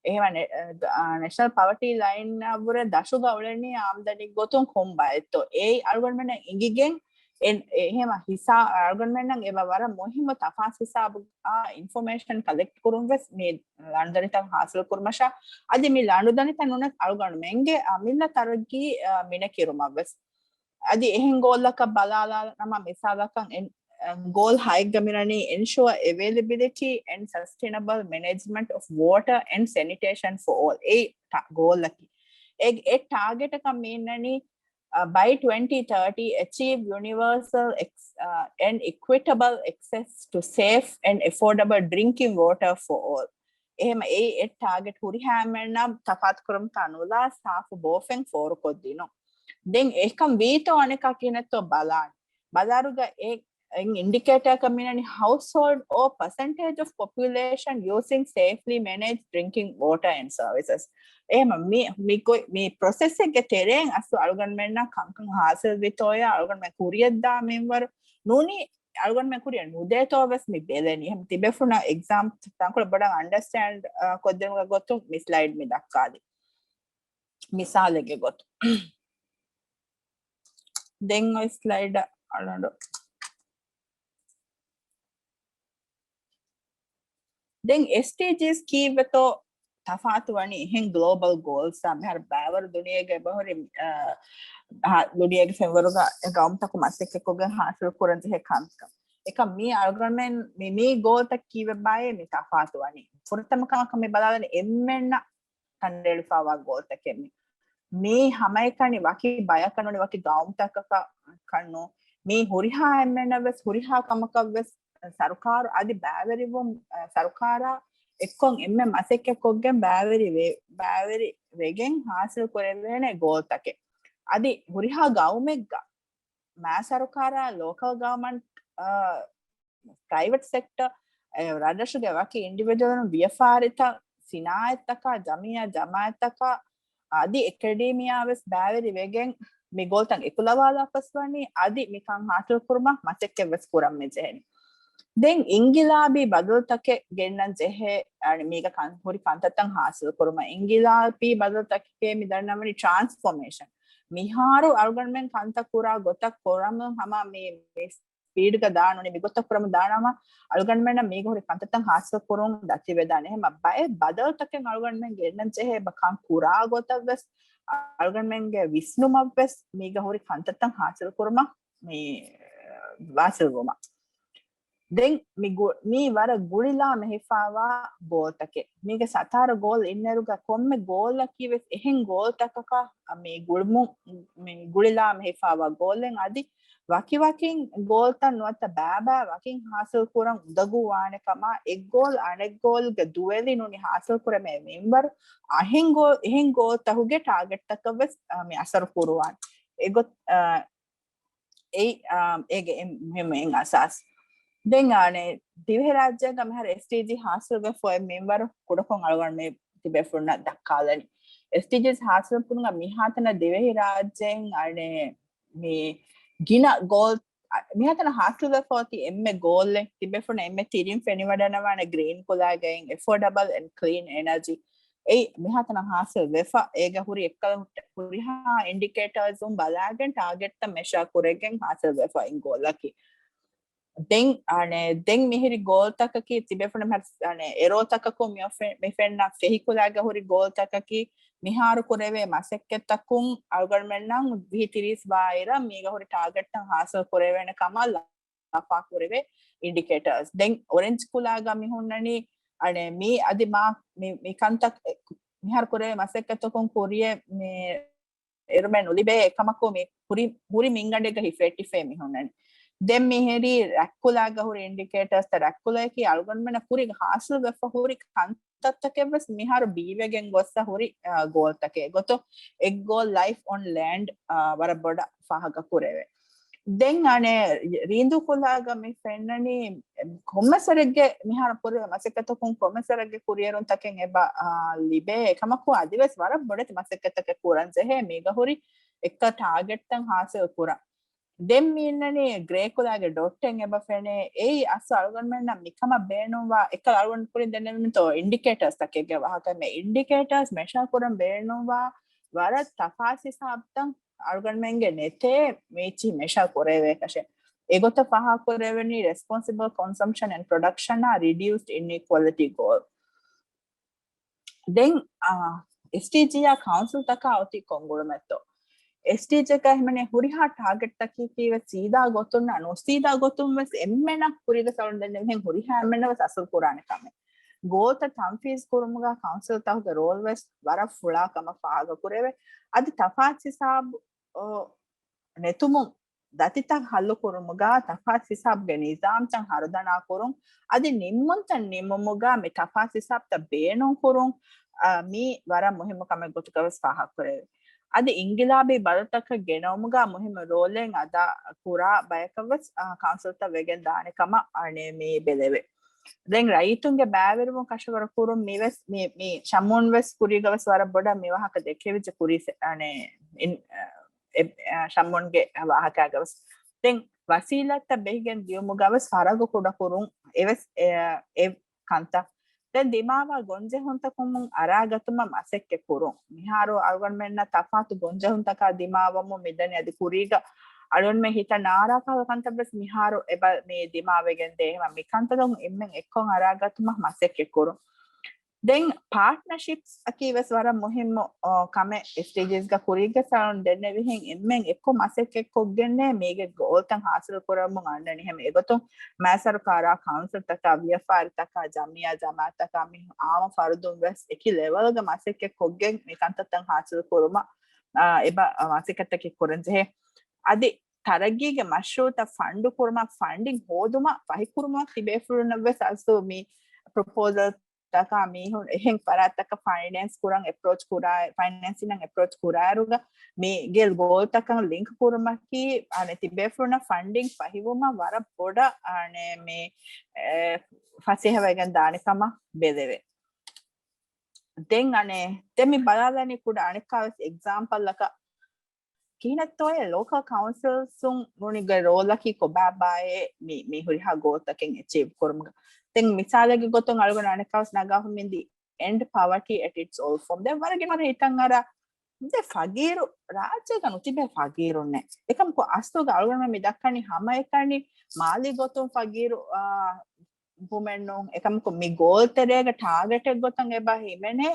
އެހެމަ ނެ-، އަ، ނެޝަނަލް ޕަވަޓީ ލައިންއަށްވުރެ ދަށުގަ އުޅެނީ އާމްދަނީ ގޮތުން ކޮން ބައެއްތޯ؟ އެއީ އަޅުގަނޑުމެންނަށް އިނގިގެން އެ-، އެހެމަ ހިސާ-، އަޅުގަނޑުމެންނަށް އެބަ ވަރަށް މުހިއްމު ތަފާސް ހިސާބު، އާ، އިންފޮމޭޝަން ކަލެކްޓް ކުރުން ވެސް މި ލަނޑުދަނޑިތައް ހާސިލް ކުރުމަށާ، އަދި މި ލަނޑުދަނޑިތައް ނޫނަސް އަޅުގަނޑުމެންގެ އަމިއްލަ ތަރައްގީ، އާ، މިނެކިރުމަށް ވެސް. އަދި އެހެން ގޯލްއަކަށް ބަލާލާ ނަމަ، މިސާލަކަށް އެން-، އަ، ގޯލް ހައެއްގަ މިނަނީ ensure availability and sustainable management of water and sanitation for all. އެއީ ޓާ-، ގޯލްއަކީ. އެ-، އެ ޓާގެޓަކަށް މި އިންނަނީ، އަ، by twenty thirty achieve universal ex-، އަ، and equitable access to safe and affordable drinking water for all. އެހެމަ އެއީ އެ ޓާގެޓް ހުރިހާ އެންމެންނަށް ތަފާތު ކުރުމަކާ ނުލާ ސާފު ބޯފެން ފޯރުކޮށްދިނުން. ދެން އެކަން ވީތޯ އަނެކާ ކިހިނެއްތޯ ބަލާން. ބަލާއިރުގަ އެ، އެ އިންޑިކޭޓަރަކަށް މިނަނީ household or percentage of population using safely managed drinking water and services. އެހެމަ މި، މި ގޮތް، މި ޕްރޮސެސްއެއްގެ ތެރެއިން އަސްލު އަޅުގަނޑުމެންނަށް ކަންކަން ހާސިލް ވިތޯޔާ އަޅުގަނޑުމެން ކުރިޔަށްދާ މިންވަރު ނޫނީ އަޅުގަނޑުމެން ކުރިޔަށް ނުދޭތޯ ވެސް މި ބެލެނީ. އެހެން ތިބޭފުޅުންނަށް އެގްޒާމްޕް ތަންކޮޅެއް ބޮޑަށް އަންޑަސްޓޭންޑް، އާ، ކޮށްދިނުމުގެ ގޮތުން މި ސްލައިޑް މި ދައްކާލީ. މިސާލެއްގެ ގޮތުން. ދެން އޮތް ސްލައިޑަށް އަޅަނޑު. ދެން އެސްޑީޖީސް ކީއްވެތޯ ތަފާތު ވަނީ އެހެން ގްލޯބަލް ގޯލްސް އާ މިހާރު ބައިވަރު ދުނިޔޭގަ އެބަހުރި، އާ، ހާ، ދުނިޔޭގެ ފެންވަރުގަ ގައުމުތަކު މަސައްކަތްކޮށްގެން ހާސިލް ކުރަންޖެހޭ ކަންކަން. އެކަމް މީ އަޅުގަނޑުމެން މި، މީ ގޯލްތައް ކީއްވެ ބާއޭ މި ތަފާތު ވަނީ. ފުރަތަމަ ކަމަކަށް މި ބަލާލަނީ އެންމެންނަށް ކަނޑައެޅިފައިވާ ގޯލްތަކެއް މި. މީ ހަމައެކަނި ވަކި ބަޔަކަށް ނޫނީ ވަކި ގައުމުތަކަކަށް ނޫން. މީ ހުރިހާ އެންމެންނަށް ވެސް ހުރިހާ ކަމަކަށް ވެސް ސަރުކާރު އަދި ބައިވެރިވުން، އަ، ސަރުކާރާ އެއްކޮށް އެންމެ މަސައްކަތް ކޮށްގެން ބައިވެރި ވެ-، ބައިވެރި ވެގެން ހާސިލް ކުރެވޭނެ ގޯލްތަކެއް. އަދި ހުރިހާ ގައުމެއްގަ މާ ސަރުކާރާ، ލޯކަލް ގަވަރމަންޓް، އަ، ޕްރައިވެޓް ސެކްޓަ، އެ، ރަށްރަށުގެ ވަކި އިންޑިވިޖުއަލުން، ވިޔަފާރިތައް، ސިނާއަތްތަކާ، ޖަމިއްޔާ ޖަމާއަތްތަކާ، އަދި އެކަޑީމިއާ ވެސް ބައިވެރި ވެގެން މި ގޯލްތައް އެކުލަވާލާފަސް ވަނީ، އަދި މިކަން ހާސިލް ކުރުމަށް މަސައްކަތް ވެސް ކުރަން މި ޖެހެނީ. ދެން އިންގިލާބީ ބަދަލުތަކެއް ގެންނަން ޖެހޭ، އަނެ މީގަ ކަން ހުރި ކަންތައްތައް ހާސިލް ކުރުމަށް. އިންގިލާބީ ބަދަލުތަކެއް މި ދަންނަވަނީ ޓްރާންސްފޯމޭޝަން. މިހާރު އަޅުގަނޑުމެން ކަންތައް ކުރާ ގޮތަށް ކުރަމުން ހަމަ މި، މި ސްޕީޑްގަ ދާން ނޫނީ މިގޮތަށް ކުރަމުން ދާނަމަ، އަޅުގަނޑުމެންނަށް މީގަ ހުރި ކަންތައްތައް ހާސިލް ކުރުން ދަތިވެދާނެ. އެހެންމަ ބައެއް ބަދަލުތަކެއް އަޅުގަނޑުމެން ގެންނަން ޖެހޭ، އެބަ ކަން ކުރާ ގޮތަށް ވެސް އަޅުގަނޑުމެންގެ ވިސްނުމަށް ވެސް މީގަ ހުރި ކަންތައްތައް ހާސިލް ކުރުމަށް މި ވާސިލް ވުމަށް. ދެން މި ގު-، މީ ވަރަށް ގުޅިލާ މެހިފާވާ ގޯލްތަކެއް. މީގެ ސަތާރަ ގޯލް އިންނައިރުގަ ކޮންމެ ގޯލްއަކީ ވެސް އެހެން ގޯލްތަކަކަށް މި ގުޅުމު-، މި ގުޅިލާ މެހިފާވާ ގޯލެއް. އަދި ވަކިވަކިން ގޯލްތައް ނުވަތަ ބައިބައި ވަކިން ހާސިލް ކުރަން އުނދަގޫ ވާނެ ކަމަށް، އެއް ގޯލް އަނެއް ގޯލްގެ ދުވެލި ނޫނީ ހާސިލް ކުރެވޭ މިންވަރު އަހެން ގޯ-، އެހެން ގޯލްތަކުގެ ޓާގެޓްތަކަށް ވެސް، އާ، މި އަސަރު ކުރުވާނެ. އެގޮތް-، އާ، އެއީ، އާ، އޭގެ އެން-، މުހިއްމު އެއް އަސާސް. ދެން އަނެއް ދިވެހިރާއްޖޭގަ މިހާރު އެސްޑީޖީ ހާސިލްވެފަ އޮތް މިންވަރު ކުޑަކޮށް އަޅުގަނޑު މި ތިބޭފުޅުންނަށް ދައްކާލަނީ. އެސްޑީޖީސް ހާސިލް ކުރުމުގަ މިހާތަނަށް ދިވެހިރާއްޖޭން އަނެއް މި ގިނަ ގޯލް، މިހާތަނަށް ހާސިލްވެފަ އޮތީ އެންމެ ގޯލްއެއް. ތިބޭފުޅުން އެންމެ ތިރިން ފެނިވަޑައިގަންނަވާނެ ގްރީން ކުލާގެއިން އެފޯޑަބަލް އެންޑް ކްލީން އެނަޖީ. އެއީ މިހާތަނަށް ހާސިލް ވެފަ، އޭގަ ހުރި އެއްކަލަ ހުއްޓަ-، ހުރިހާ އިންޑިކޭޓާސް ބަލާގެން ޓާގެޓްތައް މެޝާ ކުރެގެން ހާސިލް ވެފަ އިން ގޯލަކީ. ދެން އަނެ، ދެން މިހިރި ގޯލްތަކަކީ ތިބޭފުޅުން ހަ-، އަނެ، އެރޯތަކަކުން މި އޮފެ-، މި ފެންނަ ފެހި ކުލާގަ ހުރި ގޯލްތަކަކީ މިހާރު ކުރެވޭ މަސައްކަތްތަކުން އަޅުގަނޑުމެންނަށް ވިހި ތިރީސް ވާއިރަށް މީގަ ހުރި ޓާގެޓްތައް ހާސިލް ކުރެވޭނެ ކަމަށް ލަފާ ކުރެވޭ އިންޑިކޭޓާސް. ދެން އޮރެންޖް ކުލާގަ މި ހުންނަނީ، އަނެ، މީ އަދި މާ މި، މި ކަންތައް މިހާރު ކުރެވޭ މަސައްކަތަކުން ކުރިޔަށް މި އެރުމެއް ނުލިބޭ އެކަމަކު މި ހުރި، ހުރި މިންގަނޑެއްގަ ހިފެއްޓިފައި މި ހުންނަނީ. ދެން މިހިރީ ރަތްކުލާގަ ހުރި އިންޑިކޭޓާސްތައް ރަތްކުލައަކީ އަޅުގަނޑުމެންނަށް ކުރި ހާސިލް ވެފަ ހުރި ކަންތައްތަކެއް ވެސް މިހާރު ބީވެގެން ގޮއްސަ ހުރި، އާ، ގޯލްތަކެއް. އެގޮތުން އެއް ގޯލް ލައިފް އޮން ލޭންޑް، އާ، ވަރަށް ބޮޑަށް ފާހަގަ ކުރެވޭ. ދެން އަނެ ރީނދޫ ކުލާގަ މި ފެންނަނީ ކޮންމެސް ވަރެއްގެ މިހާރު ކުރެވޭ މަސައްކަތަކުން ކޮންމެސް ވަރެއްގެ ކުރިއެރުންތަކެއް އެބަ، އާ، ލިބޭ. އެކަމަކު އަދިވެސް ވަރަށް ބޮޑެތި މަސައްކަތްތަކެއް ކުރަން ޖެހޭ މީގަ ހުރި އެއްކަ ޓާގެޓްތައް ހާސިލް ކުރަން. ދެން މި އިންނަނީ ގްރޭ ކުލާގެ ޑޮޓެއް އެބަ ފެނޭ. އެއީ އަސްލު އަޅުގަނޑުމެންނަށް މިކަމަށް ބޭނުންވާ އެއްކަލަ އަޅުގަނޑު ކުރިން ދެންނެވިމެންތޯ އިންޑިކޭޓާސް ތަކެއްގެ ވާހަކަ. މި އިންޑިކޭޓާސް މެޝާ ކުރަން ބޭނުންވާ ވަރަށް ތަފާސް ހިސާބުތައް އަޅުގަނޑުމެންގެ ނެތޭ މީޗި މެޝާ ކުރެވޭކަށެއް. އެގޮތަށް ފާހަގަ ކުރެވެނީ ރެސްޕޮންސިބަލް ކޮންސަމްޝަން އެންޑް ޕްރޮޑަކްޝަނާ ރިޑިއުސްޑް އިންއީކުއަލިޓީ ގޯލް. ދެން، އާ، އެސްޑީޖީއާ ކައުންސިލްތަކާ އޮތީ ކޮން ގުޅުމެއްތޯ؟ އެސްޑީޖީއަކާ ހިމެނޭ ހުރިހާ ޓާގެޓްތަކަކީ ވެސް ސީދާ ގޮތުންނާ ނުސީދާ ގޮތުން ވެސް އެންމެނަށް ކުރީގަ ސަޅުން ދެންނެވިހެން ހުރިހާ އެންމެނަށް ވެސް އަސަރު ކުރާނެ ކަމެއް. ގޯލްތައް ތަންފީޒް ކުރުމުގަ ކައުންސިލްތަކުގެ ރޯލް ވެސް ވަރަށް ފުޅާ ކަމަށް ފާހަގަ ކުރެވޭ. އަދި ތަފާތު ހިސާބު، އޯ، ނެތުމުން ދަތިތައް ހައްލު ކުރުމުގަ ތަފާތު ހިސާބުގެ ނިޒާމްތައް ހަރުދަނާ ކުރުން، އަދި ނިންމުންތައް ނިންމުމުގަ މި ތަފާތު ހިސާބުތައް ބޭނުން ކުރުން، އާ، މީ ވަރަށް މުހިއްމު ކަމެއް ގޮތުގަ ވެސް ފާހަގަ ކުރެވޭ. އަދި އިންގިލާބީ ބަދަލުތަކަށް ގެނައުމުގަ މުހިއްމު ރޯލެއް އަދާ ކުރާ ބަޔަކަށް ވެސް، އާ، ކައުންސިލްތައް ވެގެން ދާނެ ކަމަށް އަނެއް މި ބެލެވޭ. ދެން ރައްޔިތުންގެ ބައިވެރިވުން ކަށަވަރު ކުރުން މި ވެސް، މި، މި ޝަމްއުން ވެސް ކުރީގަ ވެސް ވަރަށް ބޮޑަށް މި ވާހަކަ ދެކެވިއްޖެ ކުރީ ސެ-، އަނެއް އިން-، އެ، އެ، ޝަމްއުންގެ ވާހަކާގަ ވެސް. ދެން ވަސީލަތްތައް ބެހިގެން ދިޔުމުގަ ވެސް ފަރަގު ކުޑަ ކުރުން އެވެސް، އެ، އެ ކަންތައް. ދެން ދިމާވާ ގޮންޖެހުންތަކުން އަރާގަތުމަށް މަސައްކަތް ކުރުން. މިހާރު އަޅުގަނޑުމެންނަށް ތަފާތު ގޮންޖެހުންތަކާ ދިމާވަމުން މިދަނީ އަދި ކުރީގަ އަޅުގަނޑުމެން ހިތަށް ނާރާ ކަހަލަ ކަންތައް ވެސް މިހާރު އެބަ މި ދިމާވެގެން ދޭ. އެހެންވީމަ މި ކަންތައް އެންމެން އެއްކޮށް އަރާގަތުމަށް މަސައްކަތް ކުރުން. ދެން ޕާޓްނަޝިޕްސް އަކީ ވެސް ވަރަށް މުހިއްމު، އާ، ކަމެއް. އެސްޑީޖީސްގަ ކުރީގެ ސަޅުން ދެންނެވިހެން އެންމެން އެއްކޮށް މަސައްކަތް ކޮށްގެންނޭ މީގެ ގޯލްތައް ހާސިލް ކުރަމުން އަންނަނީ. އެހެން އެގޮތުން މާ ސަރުކާރާ، ކައުންސިލްތަކާ، ވިޔަފާރިތަކާ، ޖަމިއްޔާ ޖަމާއަތްތަކާ މި އާއްމު ފަރުދުން ވެސް އެކި ލެވަލްގަ މަސައްކަތް ކޮށްގެން މި ކަންތައްތައް ހާސިލް ކުރުމަށް އާ، އެބަ މަސައްކަތްތަކެއް ކުރަން ޖެހޭ. އަދި ތަރައްގީގެ މަޝްރޫއުތައް ފަންޑު ކުރުމަށް، ފަންޑިން ހޯދުމަށް ފަހިކުރުމަށް ތިބޭފުޅުންނަށް ވެސް އަސްލު މި ޕްރޮޕޯސަލް ތަކާ މީހުން އެހެން ފަރާތްތަކަށް ފައިނޭންސް ކުރަން އެޕްރޯޗް ކުރާ، ފައިނޭންސިން އެޕްރޯޗް ކުރާއިރުގަ މީގެ ގޯލްތަކަށް ލިންކް ކުރުމަކީ، އަނެ ތިބޭފުޅުންނަށް ފަންޑިން ފަހިވުމަށް ވަރަށް ބޮޑަށް އަނެ މި، އެ، ފަސޭހަވެގެން ދާނެ ކަމަށް ބެލެވޭ. ދެން އަނެ، ދެން މި ބަލާލަނީ ކުޑަ އަނެއްކާވެސް އެގްޒާމްޕަލްއަކަށް ކިހިނެއްތޯއޭ ލޯކަލް ކައުންސިލްސުން ނޫނީގެ ރޯލަކީ ކޮބާބާއޭ މި، މި ހުރިހާ ގޯލްތަކެއް އެޗީވް ކުރުމުގަ. ދެން މިސާލެއްގެ ގޮތުން އަޅުގަނޑު އަނެއްކާވެސް ނަގާފަ މިންދީ end poverty at its all form. ދެން ވަރަށް ގިނަ ހިތަށް އަރާ ދެ ފަގީރު ރާއްޖޭގަ ނުތިބޭ ފަގީރުންނެއް. އެކަމަކު އަސްލުގަ އަޅުގަނޑު މި ދައްކަނީ ހަމަ އެކަނި މާލީ ގޮތުން ފަގީރު، އާ، ވުމެއް ނޫން. އެކަމަކު މި ގޯލް ތެރޭގަ ޓާގެޓެއް ގޮތަށް އެބަ ހިމެނޭ،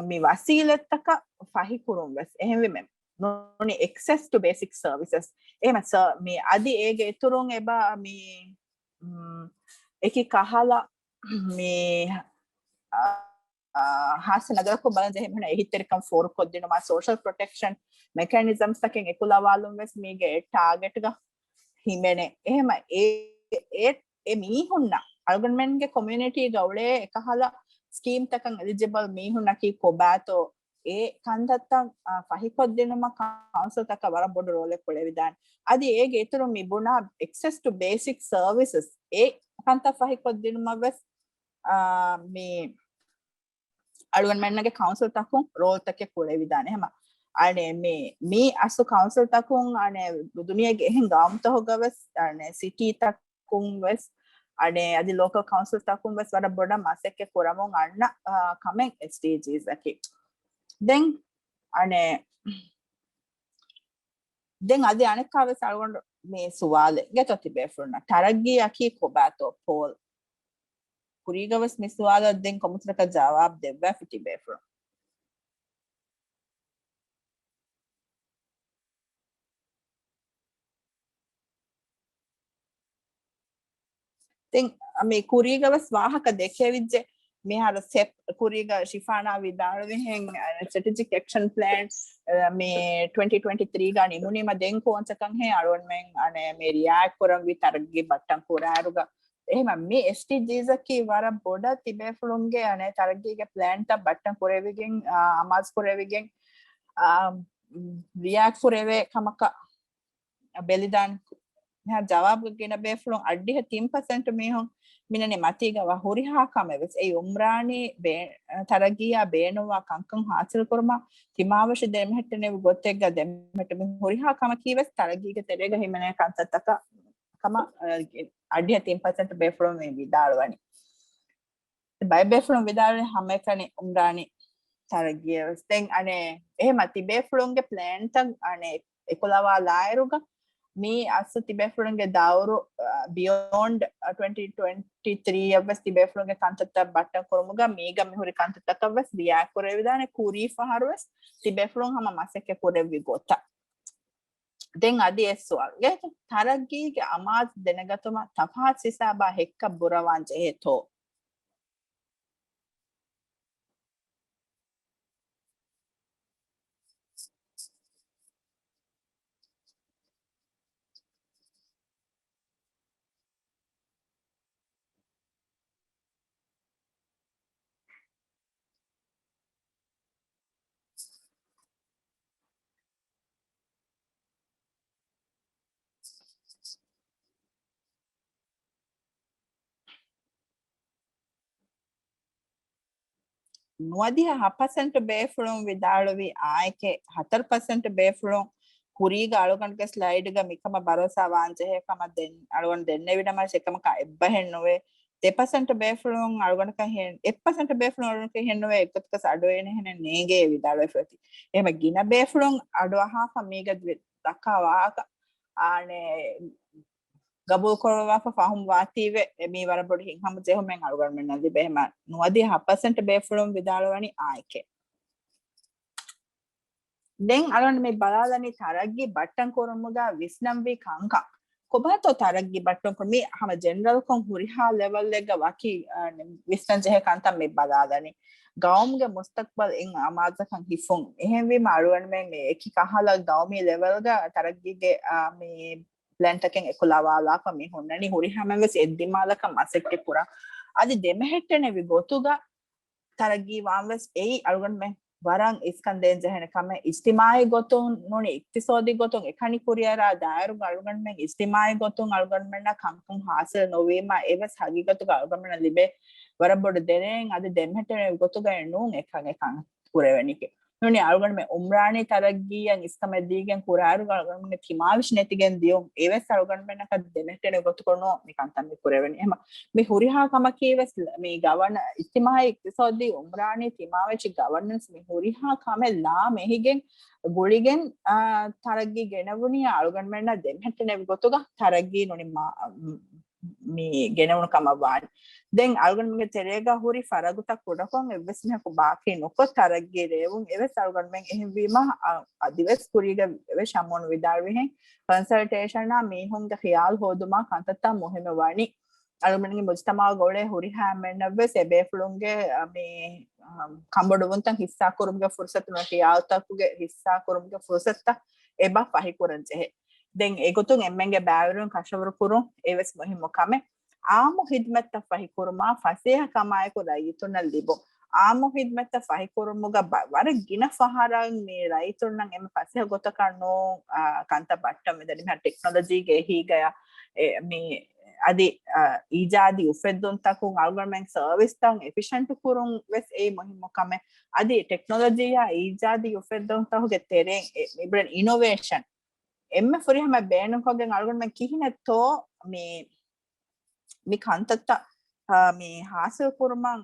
މި ވަސީލަތްތަކަށް ފަހިކުރުން ވެސް. އެހެންވީމެ ނޫނީ access to basic services. އެހެމަ ސަ-، މި އަދި އޭގެ އިތުރުން އެބަ މި، މް، އެކި ކަހަލަ މި، އާ، އާ، ހާސް ނަޒަރަކުން ބަލަން ޖެހޭ މީހުންނަށް އެހީތެރިކަން ފޯރުކޮށްދިނުމާ، ސޯޝަލް ޕްރޮޓެކްޝަން މެކަނިޒަމްސް ތަކެއް އެކުލަވާލުން ވެސް މީގެ ޓާގެޓްގަ ހިމެނޭ. އެހެމަ އެ، އެ، އެ މީހުންނަށް، އަޅުގަނޑުމެންގެ ކޮމިއުނިޓީގަ އުޅޭ އެކަހަލަ ސްކީމް ތަކަށް އެލިޖިބަލް މީހުންނަކީ ކޮބާތޯ، އެ ކަންތައްތައް، އާ، ފަހިކޮށްދިނުމަށް ކައުންސިލްތަކަށް ވަރަށް ބޮޑު ރޯލެއް ކުޅެވިދާނެ. އަދި އޭގެ އިތުރުން މި ބުނާ access to basic services އެ ކަންތައް ފަހިކޮށްދިނުމަށް ވެސް، އާ، މި އަޅުގަނޑުމެންނަގެ ކައުންސިލްތަކުން ރޯލްތަކެއް ކުޅެވިދާނެ. ހަމަ އަނެ މި، މި އަސްލު ކައުންސިލްތަކުން އަނެ ދުނިޔޭގެ އެހެން ގައުމުތަކުގަ ވެސް އަނެ ސިޓީތަކުން ވެސް އަނެ އަދި ލޯކަލް ކައުންސިލްތަކުން ވެސް ވަރަށް ބޮޑަށް މަސައްކަތް ކުރަމުން އަންނަ، އާ، ކަމެއް އެސްޑީޖީސް އަކީ. ދެން އަނެ ދެން އަދި އަނެއްކާވެސް އަޅުގަނޑު މި ސުވާލެއް ގެތޯ ތިބޭފުޅުންނަށް، ތަރައްގީއަކީ ކޮބާތޯ ޕޯލް؟ ކުރީގަވެސް މި ސުވާލަށް ދެން ކޮންމެސް ވަރަކަށް ޖަވާބު ދެއްވާފި ތިބޭފުޅުން. ދެން މި ކުރީގަވެސް ވާހަކަ ދެކެވިއްޖެ. މިހާރު ސެޕް ކުރީގަ ޝިފާނާ ވިދާޅުވިހެން، ސްޓްރެޓެޖިކް އެކްޝަން ޕްލޭން މި ޓްވެންޓީ ޓްވެންޓީ ތްރީ ގަ ނިމުނީމަ ދެން ކޯންޗަކަށް ހޭ އަޅުގަނޑުމެން އަނެ މި ރިއާއެކް ކުރަންވީ ތަރައްގީ ބައްޓަން ކުރާއިރުގަ. އެހެމަ މި އެސްޑީޖީސް އަކީ ވަރަށް ބޮޑަށް ތިބޭފުޅުންގެ އަނެ ތަރައްގީގެ ޕްލޭންތައް ބައްޓަން ކުރެވިގެން، އާ، އަމާޒު ކުރެވިގެން، އާ، ރިއާއެކް ކުރެވޭ ކަމަކަށް ބެލިދާނެ. މިހާ ޖަވާބުގެ ގިނަ ބޭފުޅުން އަށްޑިހަ ތިން ޕަސެންޓް މީހުން މިނަނީ މަތީގަ ވާ ހުރިހާ ކަމެއް ވެސް އެ އުމްރާނީ ބޭ-، ތަރައްގީއާ ބޭނުންވާ ކަންކަން ހާސިލް ކުރުމަށް ތިމާވެށި ދެމެހެއްޓެނެވި ގޮތެއްގަ ދެމެހެއްޓުމި ހުރިހާ ކަމަކީ ވެސް ތަރައްގީގެ ތެރޭގަ ހިމެނޭ ކަންތައްތަކަށް ކަމަށް، އަ، އަށްޑިހަ ތިން ޕަސެންޓް ބޭފުޅުން މި ވިދާޅުވަނީ. ބައެއް ބޭފުޅުން ވިދާޅުވި ހަމައެކަނި އުމްރާނީ ތަރައްގީއަށް ވެސް. ދެން އަނެ އެހެމަ ތިބޭފުޅުންގެ ޕްލޭންތައް އަނެ އެކުލަވާލާއިރުގަ މީ އަސްލު ތިބޭފުޅުންގެ ދައުރު، އަ، ބިޔޯންޑް، އަ، ޓްވެންޓީ ޓްވެންޓީ ތްރީ އަށް ވެސް ތިބޭފުޅުންގެ ކަންތައްތައް ބައްޓަން ކުރުމުގަ މީގަ މިހުރި ކަންތައްތަކަށް ވެސް ރިއާ ކުރެވިދާނެ. ކުރީ ފަހަރު ވެސް ތިބޭފުޅުން ހަމަ މަސައްކަތް ކުރެއްވި ގޮތަށް. ދެން އަދި އެއް ސުވާލު. ތަރައްގީގެ އަމާޒު ދެނެގަތުމަށް ތަފާތު ހިސާބާ ހެއްކަށް ބުރަވާން ޖެހޭތޯ؟ ނުވަދިހަ ހަ ޕަސެންޓް ބޭފުޅުން ވިދާޅުވި އާއެކޭ، ހަތަރު ޕަސެންޓް ބޭފުޅުން ކުރީގަ އަޅުގަނޑުގެ ސްލައިޑްގަ މިކަމަށް ބަރޯސާ ވާން ޖެހޭ ކަމަށް ދެން އަޅުގަނޑު ދެންނެވި ނަމަވެސް އެކަމަކާ އެއްބަހެއް ނުވޭ. ދެ ޕަސެންޓް ބޭފުޅުން އަޅުގަނޑަކަށް ހެ-، އެއް ޕަސެންޓް ބޭފުޅުން އަޅުގަނޑަކަށް ހެންނުވޭ އެއްގޮތަކަސް އަޑުއެހެނެއް ނޭނގޭ ވިދާޅުވެފަ އޮތީ. އެހެމަ ގިނަ ބޭފުޅުން އަޑުއަހާފަ މީގަ ދައްކާ ވާހަކަ އާނެ ގަބޫލުކުރައްވާފަ ފަހުމް ވާތީވެ، އެ މީ ވަރަށް ބޮޑު ހިތްހަމަޖެހުމެއް އަޅުގަނޑުމެންނަށް ލިބޭ. އެހެމަ ނުވަދިހަ ހަ ޕަސެންޓް ބޭފުޅުން ވިދާޅުވަނީ އާއެކޭ. ދެން އަޅުގަނޑު މި ބަލާލަނީ ތަރައްގީ ބައްޓަން ކުރުމުގަ ވިސްނަންވީ ކަންކަން. ކޮބާތޯ ތަރައްގީ ބައްޓަންކޮށް މި ހަމަ ޖެނެރަލްކޮށް ހުރިހާ ލެވެލްއެއްގަ ވަކި ވިސްނަން ޖެހޭ ކަންތައް މި ބަލާލަނީ. ގައުމުގެ މުސްތަޤްބަލް އިން އަމާޒަކަށް ހިފުން. އެހެންވީމަ އަޅުގަނޑުމެން މި އެކި ކަހަލަ ގައުމީ ލެވެލްގަ ތަރައްގީގެ މި ޕްލޭންތަކެއް އެކުލަވާލާފަ މި ހުންނަނީ ހުރިހާމެން ވެސް އެއްދިމާލަކަށް މަސައްކަތް ކުރާ. އަދި ދެމެހެއްޓެނެވި ގޮތުގަ ތަރައްގީ ވާން ވެސް އެއީ އަޅުގަނޑުމެން ވަރަށް އިސްކަން ދޭން ޖެހޭނެ ކަމެއް. އިޖްތިމާއީ ގޮތުން ނޫނީ އިޤްތިޞާދީ ގޮތުން އެކަނި ކުރިއަރާ ދާއިރުގަ އަޅުގަނޑުމެން އިޖްތިމާއީ ގޮތުން އަޅުގަނޑުމެންނަށް ކަންކަން ހާސިލް ނުވީމަ އެވެސް ހަގީގަތުގަ އަޅުގަނޑުމެންނަށް ލިބޭ ވަރަށް ބޮޑު ދެރައެއް. އަދި ދެމެހެއްޓެނެވި ގޮތުގައެއް ނޫން އެކަން އެކަން ކުރެވެނީކީ. ނޫނީ އަޅުގަނޑުމެން އުމްރާނީ ތަރައްގީއަށް އިސްކަމެއް ދީގެން ކުރާއިރު އަޅުގަނޑުމެން ތިމާވެށި ނެތިގެން ދިޔުން އެވެސް އަޅުގަނޑުމެންނަކަށް ދެމެހެއްޓެނެ ގޮތުކޮށް ނޫން މި ކަންތައް މި ކުރެވެނީ. އެހެމަ މި ހުރިހާ ކަމަކީ ވެސް މި ގަވަން އިޖްތިމާއީ އިޤްތިޞާދީ އުމްރާނީ ތިމާވެށި ގަވަނަންސް މި ހުރިހާ ކަމެއް ލާމެހިގެން ގުޅިގެން އާ، ތަރައްގީ ގެނެވުނީ އަޅުގަނޑުމެންނަށް ދެމެހެއްޓެނެ ގޮތުގަ ތަރައްގީ ނޫނީ މާ-، މި ގެނެވުނު ކަމަށް ވާނެ. ދެން އަޅުގަނޑުމެންގެ ތެރޭގަ ހުރި ފަރަގުތައް ކުޑަކޮށް އެއްވެސް މީހަކު ބާކީ ނުކޮށް ތަރައްގީ ރޭވުން އެވެސް އަޅުގަނޑުމެން އެހެންވީމަ އަ-، އަދިވެސް ކުރީގަ އެވެސް ޝަމޫން ވިދާޅުވިހެން ކޮންސަލްޓޭޝަނާ މީހުންގެ ޚިޔާލު ހޯދުމާ ކަންތައްތައް މުހިއްމު ވަނީ. އަޅުގަނޑުގެ މުޖުތަމަޢުގަ އުޅޭ ހުރިހާ އެންމެންނަށްވެސް އެބޭފުޅުންގެ، އަ، މި، އަ، ކަނބޮޑުވުންތައް ހިއްސާކުރުމުގެ ފުރުސަތު، ނުވަތަ ޚިޔާލުތަކުގެ ހިއްސާކުރުމުގެ ފުރުސަތުތައް އެބަ ފަހިކުރަން ޖެހޭ. ދެން އެގޮތުން އެންމެންގެ ބައިވެރިވުން ކަށަވަރު ކުރުން އެވެސް މުހިއްމު ކަމެއް. އާއްމު ޚިދުމަތްތައް ފަހިކުރުމާ ފަސޭހަ ކަމާއެކު ރައްޔިތުންނަށް ލިބުން. އާއްމު ޚިދުމަތްތައް ފަހިކުރުމުގަ ބަ-، ވަރަށް ގިނަ ފަހަރަށް މި ރައްޔިތުންނަށް އެންމެ ފަސޭހަ ގޮތަކަށް ނޫން، އާ، ކަންތައް ބައްޓަން މިދަނީ މިހާރު ޓެކްނޮލޮޖީގެ އެހީގަޔަށް، އެ، މި އަދި، އާ، އީޖާދީ އުފެއްދުންތަކުން އަޅުގަނޑުމެން ސަރވިސްތައް އެފިޝަންޓު ކުރުން ވެސް އެއީ މުހިއްމު ކަމެއް. އަދި ޓެކްނޮލޮޖީއާ އީޖާދީ އުފެއްދުންތަކުގެ ތެރެއިން އެ، މި ބުނަން އިނޮވޭޝަން އެންމެ ފުރިހަމަ ބޭނުންކޮށްގެން އަޅުގަނޑުމެން ކިހިނެއްތޯ މި މި ކަންތައްތައް، އާ، މި ހާސިލް ކުރުމަށް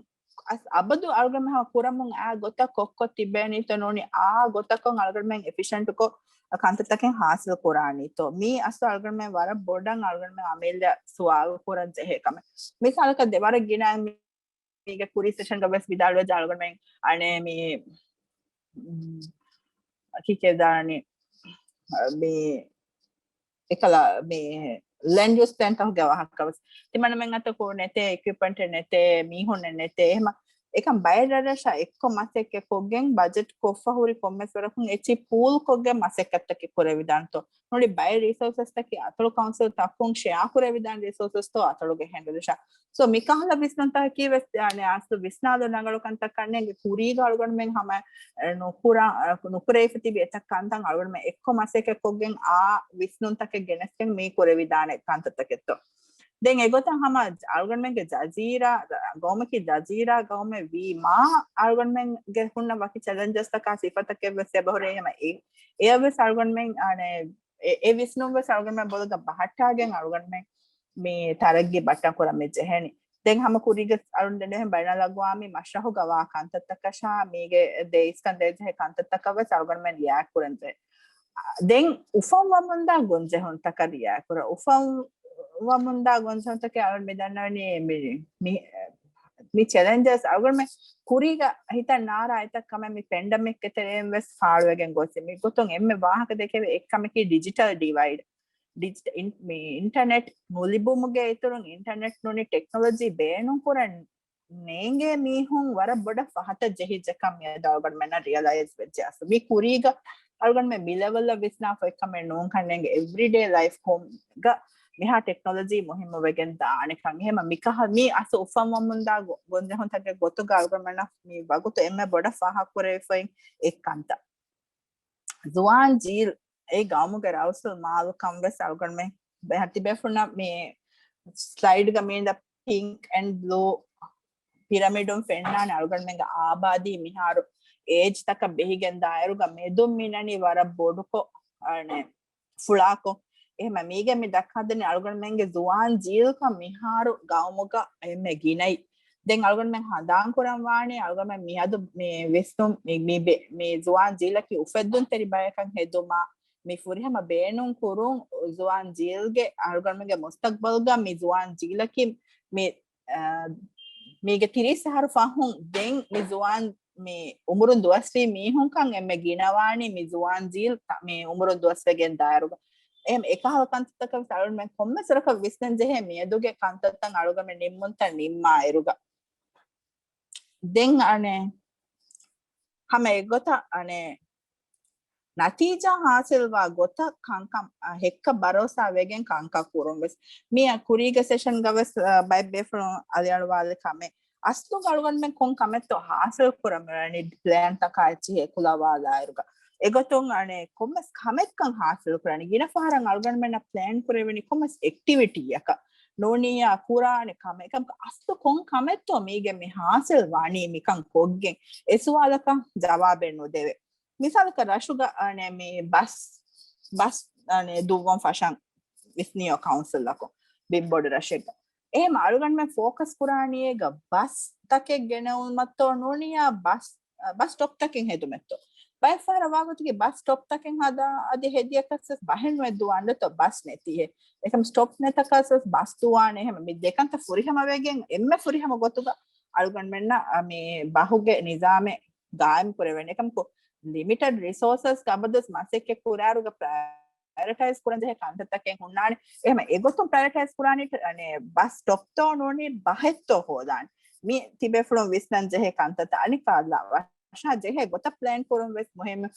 އަސް އަބަދު އަޅުގަނޑުމެން ހަމަ ކުރަމުން އާ ގޮތަށް ކޮށްކޮށް ތިބޭނީތޯ ނޫނީ އާ ގޮތަކުން އަޅުގަނޑުމެން އެފިޝަންޓުކޮށް ކަންތައްތަކެއް ހާސިލް ކުރާނީތޯ؟ މީ އަސްލު އަޅުގަނޑުމެން ވަރަށް ބޮޑަށް އަޅުގަނޑުމެން އަމިއްލަ ސުވާލު ކުރަން ޖެހޭ ކަމެއް. މިސާލަކަށް ދެ ވަރަށް ގިނަ މީގެ ކުރީ ސެޝަންގަ ވެސް ވިދާޅުވެއްޖެ އަޅުގަނޑުމެން އަނެއް މި، މް، ކިކެދާނެ މި އެކަލަ މި ލެންޑް ޔޫސް ޕްލޭންތަކުގެ ވާހަކަ ވެސް. ތިމަންމެން އަތަކު ނެތޭ، އިކްއިޕްމަންޓެއް ނެތޭ، މީހުންނެއް ނެތޭ. އެހެމަ އެކަން ބައެއް ރަށްރަށަށް އެއްކޮށް މަސައްކަތް ކޮށްގެން ބަޖެޓް ކޮށްފަ ހުރި ކޮންމެސް ވަރަކުން އެޗި ޕޫލް ކޮށްގެން މަސައްކަތްތަކެއް ކުރެވިދާނެތޯ؟ ނުނި ބައެއް ރިސޯސަސްތަކީ އަތޮޅު ކައުންސިލް ތަކުން ޝެއާ ކުރެވިދާނެ ރިސޯސަސްތޯ އަތޮޅުގެ ހެނދުރަށަށް. ސޯ މިކަހަލަ ވިސްނުންތަކަކީ ވެސް އަސްލު ވިސްނާލު ނަގަޅު ކަންތައް ކަންނޭނގެ ކުރީގަ އަޅުގަނޑުމެން ހަމަ ނުކުރާ، ނުކުރެވިފަ ތިބި އެތައް ކަންތައް އަޅުގަނޑުމެން އެއްކޮށް މަސައްކަތް ކޮށްގެން އާ ވިސްނުންތަކެއް ގެނެސްގެން މީ ކުރެވިދާނެ ކަންތައްތަކެއްތޯ. ދެން އެގޮތަށް ހަމަ އަޅުގަނޑުމެންގެ ޖަޒީރާ ގައުމަކީ ޖަޒީރާ ގައުމެއް ވީމާ އަޅުގަނޑުމެންގެ ހުންނަ ވަކި ޗެލެންޖަސްތަކާ ސިފަތަކެއް ވެސް އެބަހުރޭ. ހަމަ އެ، އެއަށް ވެސް އަޅުގަނޑުމެން އަނެ އެ، އެ ވިސްނުން ވެސް އަޅުގަނޑުމެން ބޮލުގަ ބަހައްޓާގެން އަޅުގަނޑުމެން މި ތަރައްގީ ބައްޓަން ކުރަން މި ޖެހޭނީ. ދެން ހަމަ ކުރީގެ އަޅުން ދެން ބައިނަލްއަގްވާމީ މަޝްރަހުގަ ވާ ކަންތައްތަކަށާ މީގެ ދޭ އިސްކަން ދޭޖެހޭ ކަންތައްތަކަށް ވެސް އަޅުގަނޑުމެން ރިއެކްޓް ކުރަން ޖެހޭ. ދެން އުފަންވަމުންދާ ގޮންޖެހުންތަކަށް ރިއެކްޓް ކުރަން. އުފަންވަމުންދާ ގޮންޖެހުންތަކެއް އަޅުން މި ދަންނަވަނީ މި، މި، މި ޗެލެންޖަސް އަޅުގަނޑުމެން ކުރީގަ ހިތަށް ނާރާ އެތައް ކަމެއް މި ޕެންޑަމިކްގެ ތެރެއިން ވެސް ފާޅުވެގެން ގޮސް. މި ގޮތުން އެންމެ ވާހަކަ ދެކެވޭ އެއްކަމަކީ ޑިޖިޓަލް ޑިވައިޑް. ޑިޖިޓަ-، އިން-، މި އިންޓަނެޓް ނުލިބުމުގެ އިތުރުން އިންޓަނެޓް ނޫނީ ޓެކްނޮލޮޖީ ބޭނުންކުރަން ނޭނގޭ މީހުން ވަރަށް ބޮޑަށް ފަހަތަށް ޖެހިއްޖެކަން މިއަދު އަޅުގަނޑުމެންނަށް ރިއަލައިޒް ވެއްޖެ. އަސް މި ކުރީގަ އަޅުގަނޑުމެން މި ލެވެލްއަށް ވިސްނާފަ އެއްކަމެއް ނޫން ކަންނޭނގެ އެވްރިޑޭ ލައިފް ގަ މިހާ ޓެކްނޮލޮޖީ މުހިއްމު ވެގެން ދާނެކަން. އެހެމަ މިކަހަ-، މި އަސް އުފަންވަމުންދާ ގޮ-، ގޮންޖެހުންތަކެއް ގޮތުގަ އަޅުގަނޑުމެންނަށް މި ވަގުތު އެންމެ ބޮޑަށް ފާހަގަކުރެވިފައި އެއްކަންތައް. ޒުވާން ޖީލް އެ ގައުމުގެ ރައުސުލް މާލު ކަން ވެސް އަޅުގަނޑުމެން ބެހަ-، ތިބޭފުޅުންނަށް މި ސްލައިޑްގަ މީންދަ ޕިންކް އެންޑް ބްލޫ ޕިރަމިޑުން ފެންނާނެ އަޅުގަނޑުމެންގެ އާބާދީ މިހާރު އޭޖްތަކަށް ބެހިގެން ދާއިރުގަ މެދުން މިނަނީ ވަރަށް ބޮޑުކޮށް، އަނެ، ފުޅާކޮށް. އެހެމަ މީގެ މި ދައްކާދެނީ އަޅުގަނޑުމެންގެ ޒުވާން ޖީލްކަން މިހާރު ގައުމުގަ އެންމެ ގިނައި. ދެން އަޅުގަނޑުމެން ހަނދާން ކުރަން ވާނީ އަޅުގަނޑުމެން މިއަދު މި ވިސްނުން މި، މި ބެ-، މި ޒުވާން ޖީލަކީ އުފެއްދުންތެރި ބަޔަކަށް ހެދުމަށް މި ފުރިހަމަ ބޭނުން ކުރުން ޒުވާން ޖީލްގެ އަޅުގަނޑުމެންގެ މުސްތަޤްބަލްގަ މި ޒުވާން ޖީލަކީ މި، އަ، މީގެ ތިރީސް އަހަރު ފަހުން ދެން މި ޒުވާން މި އުމުރުން ދުވަސްވީ މީހުންކަން އެންމެ ގިނަވާނީ މި ޒުވާން ޖީލް ތަ-، މި އުމުރުން ދުވަސްވެގެން ދާއިރުގަ. އެހެން އެކަހަލަ ކަންތައްތަކަށް އަޅުގަނޑުމެން ކޮންމެސް ވަރަކަށް ވިސްނަން ޖެހޭ މިއަދުގެ ކަންތައްތައް އަޅުގަނޑުމެން ނިންމުންތައް ނިންމާ އިރުގަ. ދެން އަނެއް ހަމަ އެގޮތަށް އަނެއް ނަތީޖާ ހާސިލްވާ ގޮތަށް ކަންކަން، އަ، ހެއްކަ ބަރޯސާ ވެގެން ކަންކަން ކުރުން ވެސް. މިއަ ކުރީގެ ސެޝަންގަ ވެސް، އަ، ބައެއް ބޭފުޅުން އަލިއަޅުވާލި ކަމެއް. އަސްލުގަ އަޅުގަނޑުމެން ކޮން ކަމެއްތޯ ހާސިލް ކުރަމުން ޕްލޭންތަކާ އެއްޗިހި އެކުލަވާލާއިރުގަ. އެގޮތުން އަނެއް ކޮންމެސް ކަމެއްކަން ހާސިލް ކުރަނީ. ގިނަ ފަހަރަށް އަޅުގަނޑުމެންނަށް ޕްލޭން ކުރެވެނީ ކޮންމެސް އެކްޓިވިޓީއަކަށް ނޫނިއްޔާ ކުރާނެ ކަމެއް. އެކަމަކު އަސްލު ކޮން ކަމެއްތޯ މީގެ މި ހާސިލް ވާނީ މިކަން ކޮށްގެން؟ އެ ސުވާލަކަށް ޖަވާބެއް ނުދެވޭ. މިސާލަކަށް ރަށުގަ އަނެ މި ބަސް، ބަސް އަނެ ދުއްވަން ފަށަން ވިސްނިޔޯ ކައުންސިލްއަކުން ބިންބޮޑު ރަށެއްގަ. އެހެމަ އަޅުގަނޑުމެން ފޯކަސް ކުރާނީ އޭގަ ބަސް ތަކެއް ގެނެވުމަށްތޯ ނޫނިއްޔާ ބަސް، ބަސް ސްޓޮޕް ތަކެއް ހެދުމެއްތޯ. ބައެއް ފަހަރަށް ވާގޮތުގެ ބަސް ސްޓޮޕް ތަކެއް ހަދާ އަދި ހެދިޔަކަސް ވެސް ބަހެއް ނުވެ ދުވާންދެތޯ ބަސް ނެތީހޭ. އެކަމް ސްޓޮޕް ނެތަކަސް ވެސް ބަސް ދުވާނެ. އެހެމަ މި ދެކަންތައް ފުރިހަމަ ވެގެން އެންމެ ފުރިހަމަ ގޮތުގަ އަޅުގަނޑުމެންނަށް މި ބަހުގެ ނިޒާމެއް ގާއިމް ކުރެވެން. އެކަމަކު ލިމިޓެޑް ރިސޯސަސް ގަބަދުސް މަސައްކަތް ކުރާރުގަ ޕްރަޔަރިޓައިޒް ކުރަން ޖެހޭ ކަންތައްތަކެއް ހުންނާނެ. އެހެމަ އެގޮތުން ޕްރަޔަރިޓައިޒް ކުރާނީ އަނެ ބަސް ސްޓޮޕްތޯ ނޫނީ ބަހެއްތޯ ހޯދާނެ. މި ތިބޭފުޅުން ވިސްނަން ޖެހޭ ކަންތައްތައް އަނެއްކާ ވަށާ ޖެހޭ ގޮތަށް ޕްލޭން ކުރުން ވެސް މުހިއްމު.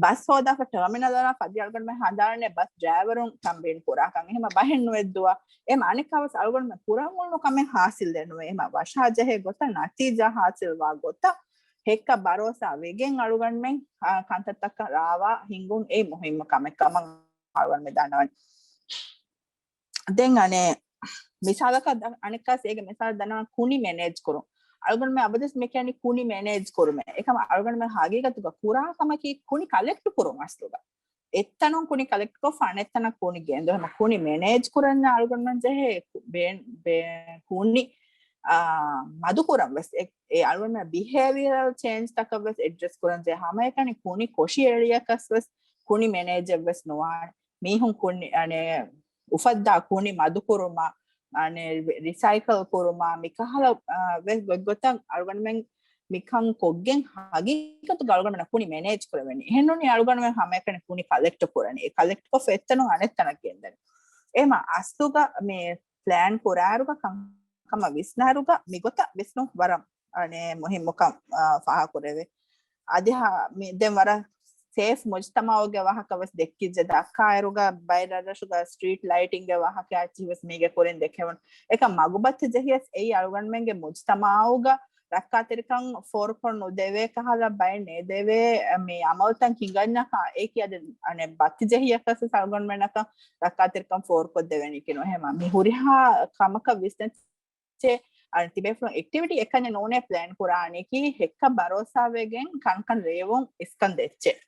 ބަސް ހޯދާފަ ޓަރމިނަލަށް ފަދި އަޅުގަނޑުމެން ހަނދާނެ ބަސް ޑްރައިވަރުން ތަމްރީން ކުރާކަން. އެހެމަ ބަހެއް ނުވެ ދުވާ. އެހެމަ އަނެއްކާ ވެސް އަޅުގަނޑުމެން ކުރަން އުޅުނު ކަމެއް ހާސިލެއް ނުވޭ. އެހެމަ ވަށާ ޖެހޭ ގޮތަށް ނަތީޖާ ހާސިލްވާ ގޮތަށް ހެއްކަ ބަރޯސާ ވެގެން އަޅުގަނޑުމެން، އާ، ކަންތައްތަކަށް ރާވާ ހިންގުން އެއީ މުހިއްމު ކަމެއް ކަމަށް އަޅުގަނޑުމެން ދަންނަވަނީ. ދެން އަނެއް މިސާލަކަށް ދަ-، އަނެއްކާސް އޭގެ މިސާލް ދަންނަވަން ކުނި މެނޭޖް ކުރުން. އަޅުގަނޑުމެން އަބަދުސް މި ކިޔަނީ ކުނި މެނޭޖް ކުރުމޭ. އެކަމަ އަޅުގަނޑުމެން ހަގީގަތުގަ ކުރާ ކަމަކީ ކުނި ކަލެކްޓް ކުރުން އަސްލުގަ. އެއްތަނުން ކުނި ކަލެކްޓް ކޮށްފަ އަނެއްތަނަށް ކުނި ގެންދުން. ހަމަ ކުނި މެނޭޖް ކުރަންޏާ އަޅުގަނޑުމެން ޖެހޭ ކު-، ބޭ-، ބޭ-، ކުނި، އާ، މަދުކުރަން ވެސް. އެ، އެ އަޅުގަނޑުމެން ބިހޭވިއަރަލް ޗޭންޖް ތަކަށް ވެސް އެޑްރެސް ކުރަން ޖެހޭ. ހަމައެކަނި ކުނި ކޮށި އެޅިޔަކަސް ވެސް ކުނި މެނޭޖެއް ވެސް ނުވާނެ. މީހުން ކުނި، އަނެ، އުފައްދާ ކުނި މަދުކުރުމަށް، އަނެ، ރިސައިކަލް ކުރުމަށް މިކަހަލަ، އާ، ވެސް ގޮތްގޮތަށް އަޅުގަނޑުމެން މިކަން ކޮށްގެން ހަގީގަތުގަ އަޅުގަނޑުމެން ކުނި މެނޭޖް ކުރެވެނީ. އެހެންނޫނީ އަޅުގަނޑުމެން ހަމައެކަނި ކުނި ކަލެކްޓް ކުރަނީ. އެ ކަލެކްޓް ކޮށްފަ އެއްތަނުން އަނެއްތަނަށް ގެންދަނީ. އެހެމަ އަސްލުގަ މި ޕްލޭން ކުރާއިރުގަ ކަންކަމަށް ވިސްނާއިރުގަ މިގޮތަށް ވިސްނުން ވަރަށް، އަނެ، މުހިއްމުކަން، އާ، ފާހަގަކުރެވޭ. އަދި ހަ-، މި ދެން ވަރަށް ސޭފް މުޖްތަމައުގެ ވާހަކަ ވެސް ދެއްކިއްޖެ ދައްކާއިރުގަ ބައެއް ރަށްރަށުގަ ސްޓްރީޓް ލައިޓިންގގެ ވާހަކަ އެއްޗިހި ވެސް މީގެ ކުރިން ދެކެވުނު. އެކަމް މަގުބައްތި ޖެހިޔަސް އެއީ އަޅުގަނޑުމެންގެ މުޖްތަމައުގަ ރައްކާތެރިކަން ފޯރުކޮށް ނުދެވޭ ކަހަލަ ބައެއް ނޭދެވޭ މި އަމަލުތައް ހިނގަންޏާ އެކި އަދި އަނެއް ބައްތި ޖެހިޔަކަސް އަޅުގަނޑުމެންނަކަށް ރައްކާތެރިކަން ފޯރުކޮށްދެވެނީކީ ނު. އެހެމަ މި ހުރިހާ ކަމަކަށް ވިސްނަ އަން ތިބޭފުޅުން އެކްޓިވިޓީ އެކަންޏެއް ނޫނޭ ޕްލޭން ކުރާނީކީ ހެއްކަ ބަރޯސާވެގެން ކަންކަން ރޭވުން އިސްކަން ދެއްޗެއް.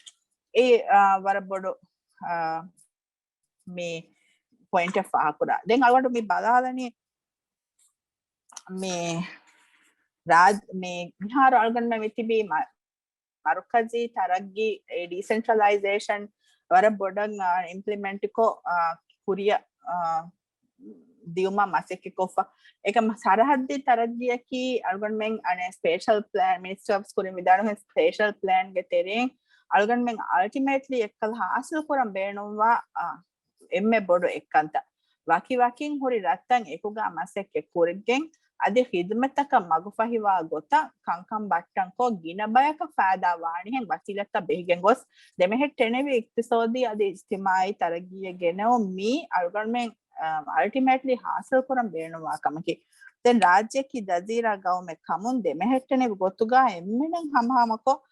އެ، އާ، ވަރަށް ބޮޑު، އާ، މި ޕޮއިންޓެއް ފާހަކުރާ. ދެން އަޅުގަނޑު މި ބަލާލަނީ މި ރާ-، މި މިހާރު އަޅުގަނޑުމެން މި ތިބީ މަ-، މަރުކަޒީ ތަރައްގީ، އެ ޑީސެންޓްރަލައިޒޭޝަން ވަރަށް ބޮޑަށް، އާ، އިމްޕްލިމެންޓްކޮށް، އާ، ކުރިއަށް، އާ، ދިއުމަށް މަސައްކަތްކޮށްފަ. އެކަމް ސަރަހައްދީ ތަރައްގީއަކީ އަޅުގަނޑުމެން އަނެއް ސްޕޭޝަލް ޕްލޭން، މިނިސްޓްރީ އޮފް ކުރިން ވިދާޅުވި ސްޕޭޝަލް ޕްލޭންގެ ތެރެއިން އަޅުގަނޑުމެން އަލްޓިމޭޓްލީ އެއްކަލަ ހާސިލް ކުރަން ބޭނުންވާ، އާ، އެންމެ ބޮޑު އެއްކަންތައް. ވަކިވަކިން ހުރި ރަށްތައް އެކުގަ މަސައްކަތް ކުރިގެން އަދި ޚިދުމަތްތަކަށް މަގުފަހިވާ ގޮތަށް ކަންކަން ބައްޓަންކޮށް ގިނަ ބަޔަކަށް ފައިދާ ވާނިހެން ވަސީލަތްތައް ބެހިގެން ގޮސް ދެމެހެއްޓެނެވި އިޤްތިޞާދީ އަދި އިޖްތިމާޢީ ތަރައްގީއެއް ގެނައުން މީ އަޅުގަނޑުމެން، އަ، އަލްޓިމޭޓްލީ ހާސިލް ކުރަން ބޭނުންވާ ކަމަކީ. ދެން ރާއްޖެއަކީ ޖަޒީރާ ގައުމެއް ކަމުން ދެމެހެއްޓެނެވި ގޮތުގަ އެންމެނަށް ހަމަހަމަކޮށް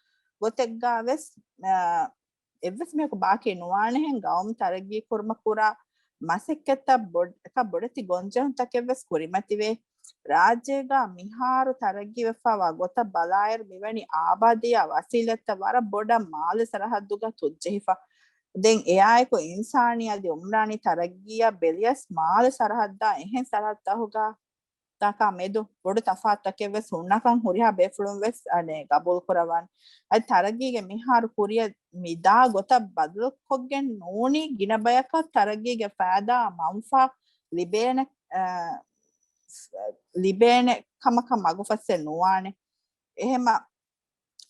ގޮތެއްގަ ވެސް، އ، އެއްވެސް މީހަކު ބާކީ ނުވާނެހެން ގައުމު ތަރައްގީ ކުރުމަށް ކުރާ މަސައްކަތްތައް ބޮޑް-، އެކަ ބޮޑެތި ގޮންޖެހުންތަކެއް ވެސް ކުރިމަތިވޭ. ރާއްޖޭގަ މިހާރު ތަރައްގީވެފަވާ ގޮތަށް ބަލާއިރު މިވަނީ އާބާދީއާ ވަސީލަތްތައް ވަރަށް ބޮޑަށް މާލެ ސަރަހައްދުގަ ތުއްޖެހިފަ. ދެން އެއާއެކު އިންސާނީ އަދި އުމްރާނީ ތަރައްގީއަށް ބެލިޔަސް މާލެ ސަރަހައްދާ އެހެން ސަރަހައްދުތަކާ މެދު ބޮޑު ތަފާތުތަކެއް ވެސް ހުންނަކަން ހުރިހާ ބޭފުޅުން ވެސް އަނެއް ގަބޫލު ކުރައްވާނެ. އަދި ތަރައްގީގެ މިހާރު ކުރިއަށް މިދާ ގޮތަށް ބަދަލުކޮށްގެން ނޫނީ ގިނަ ބަޔަކަށް ތަރައްގީގެ ފައިދާ މަންފާ ލިބޭނެ، އަ، ލިބޭނެ ކަމަކަށް މަގުފައްސެއް ނުވާނެ. އެހެމަ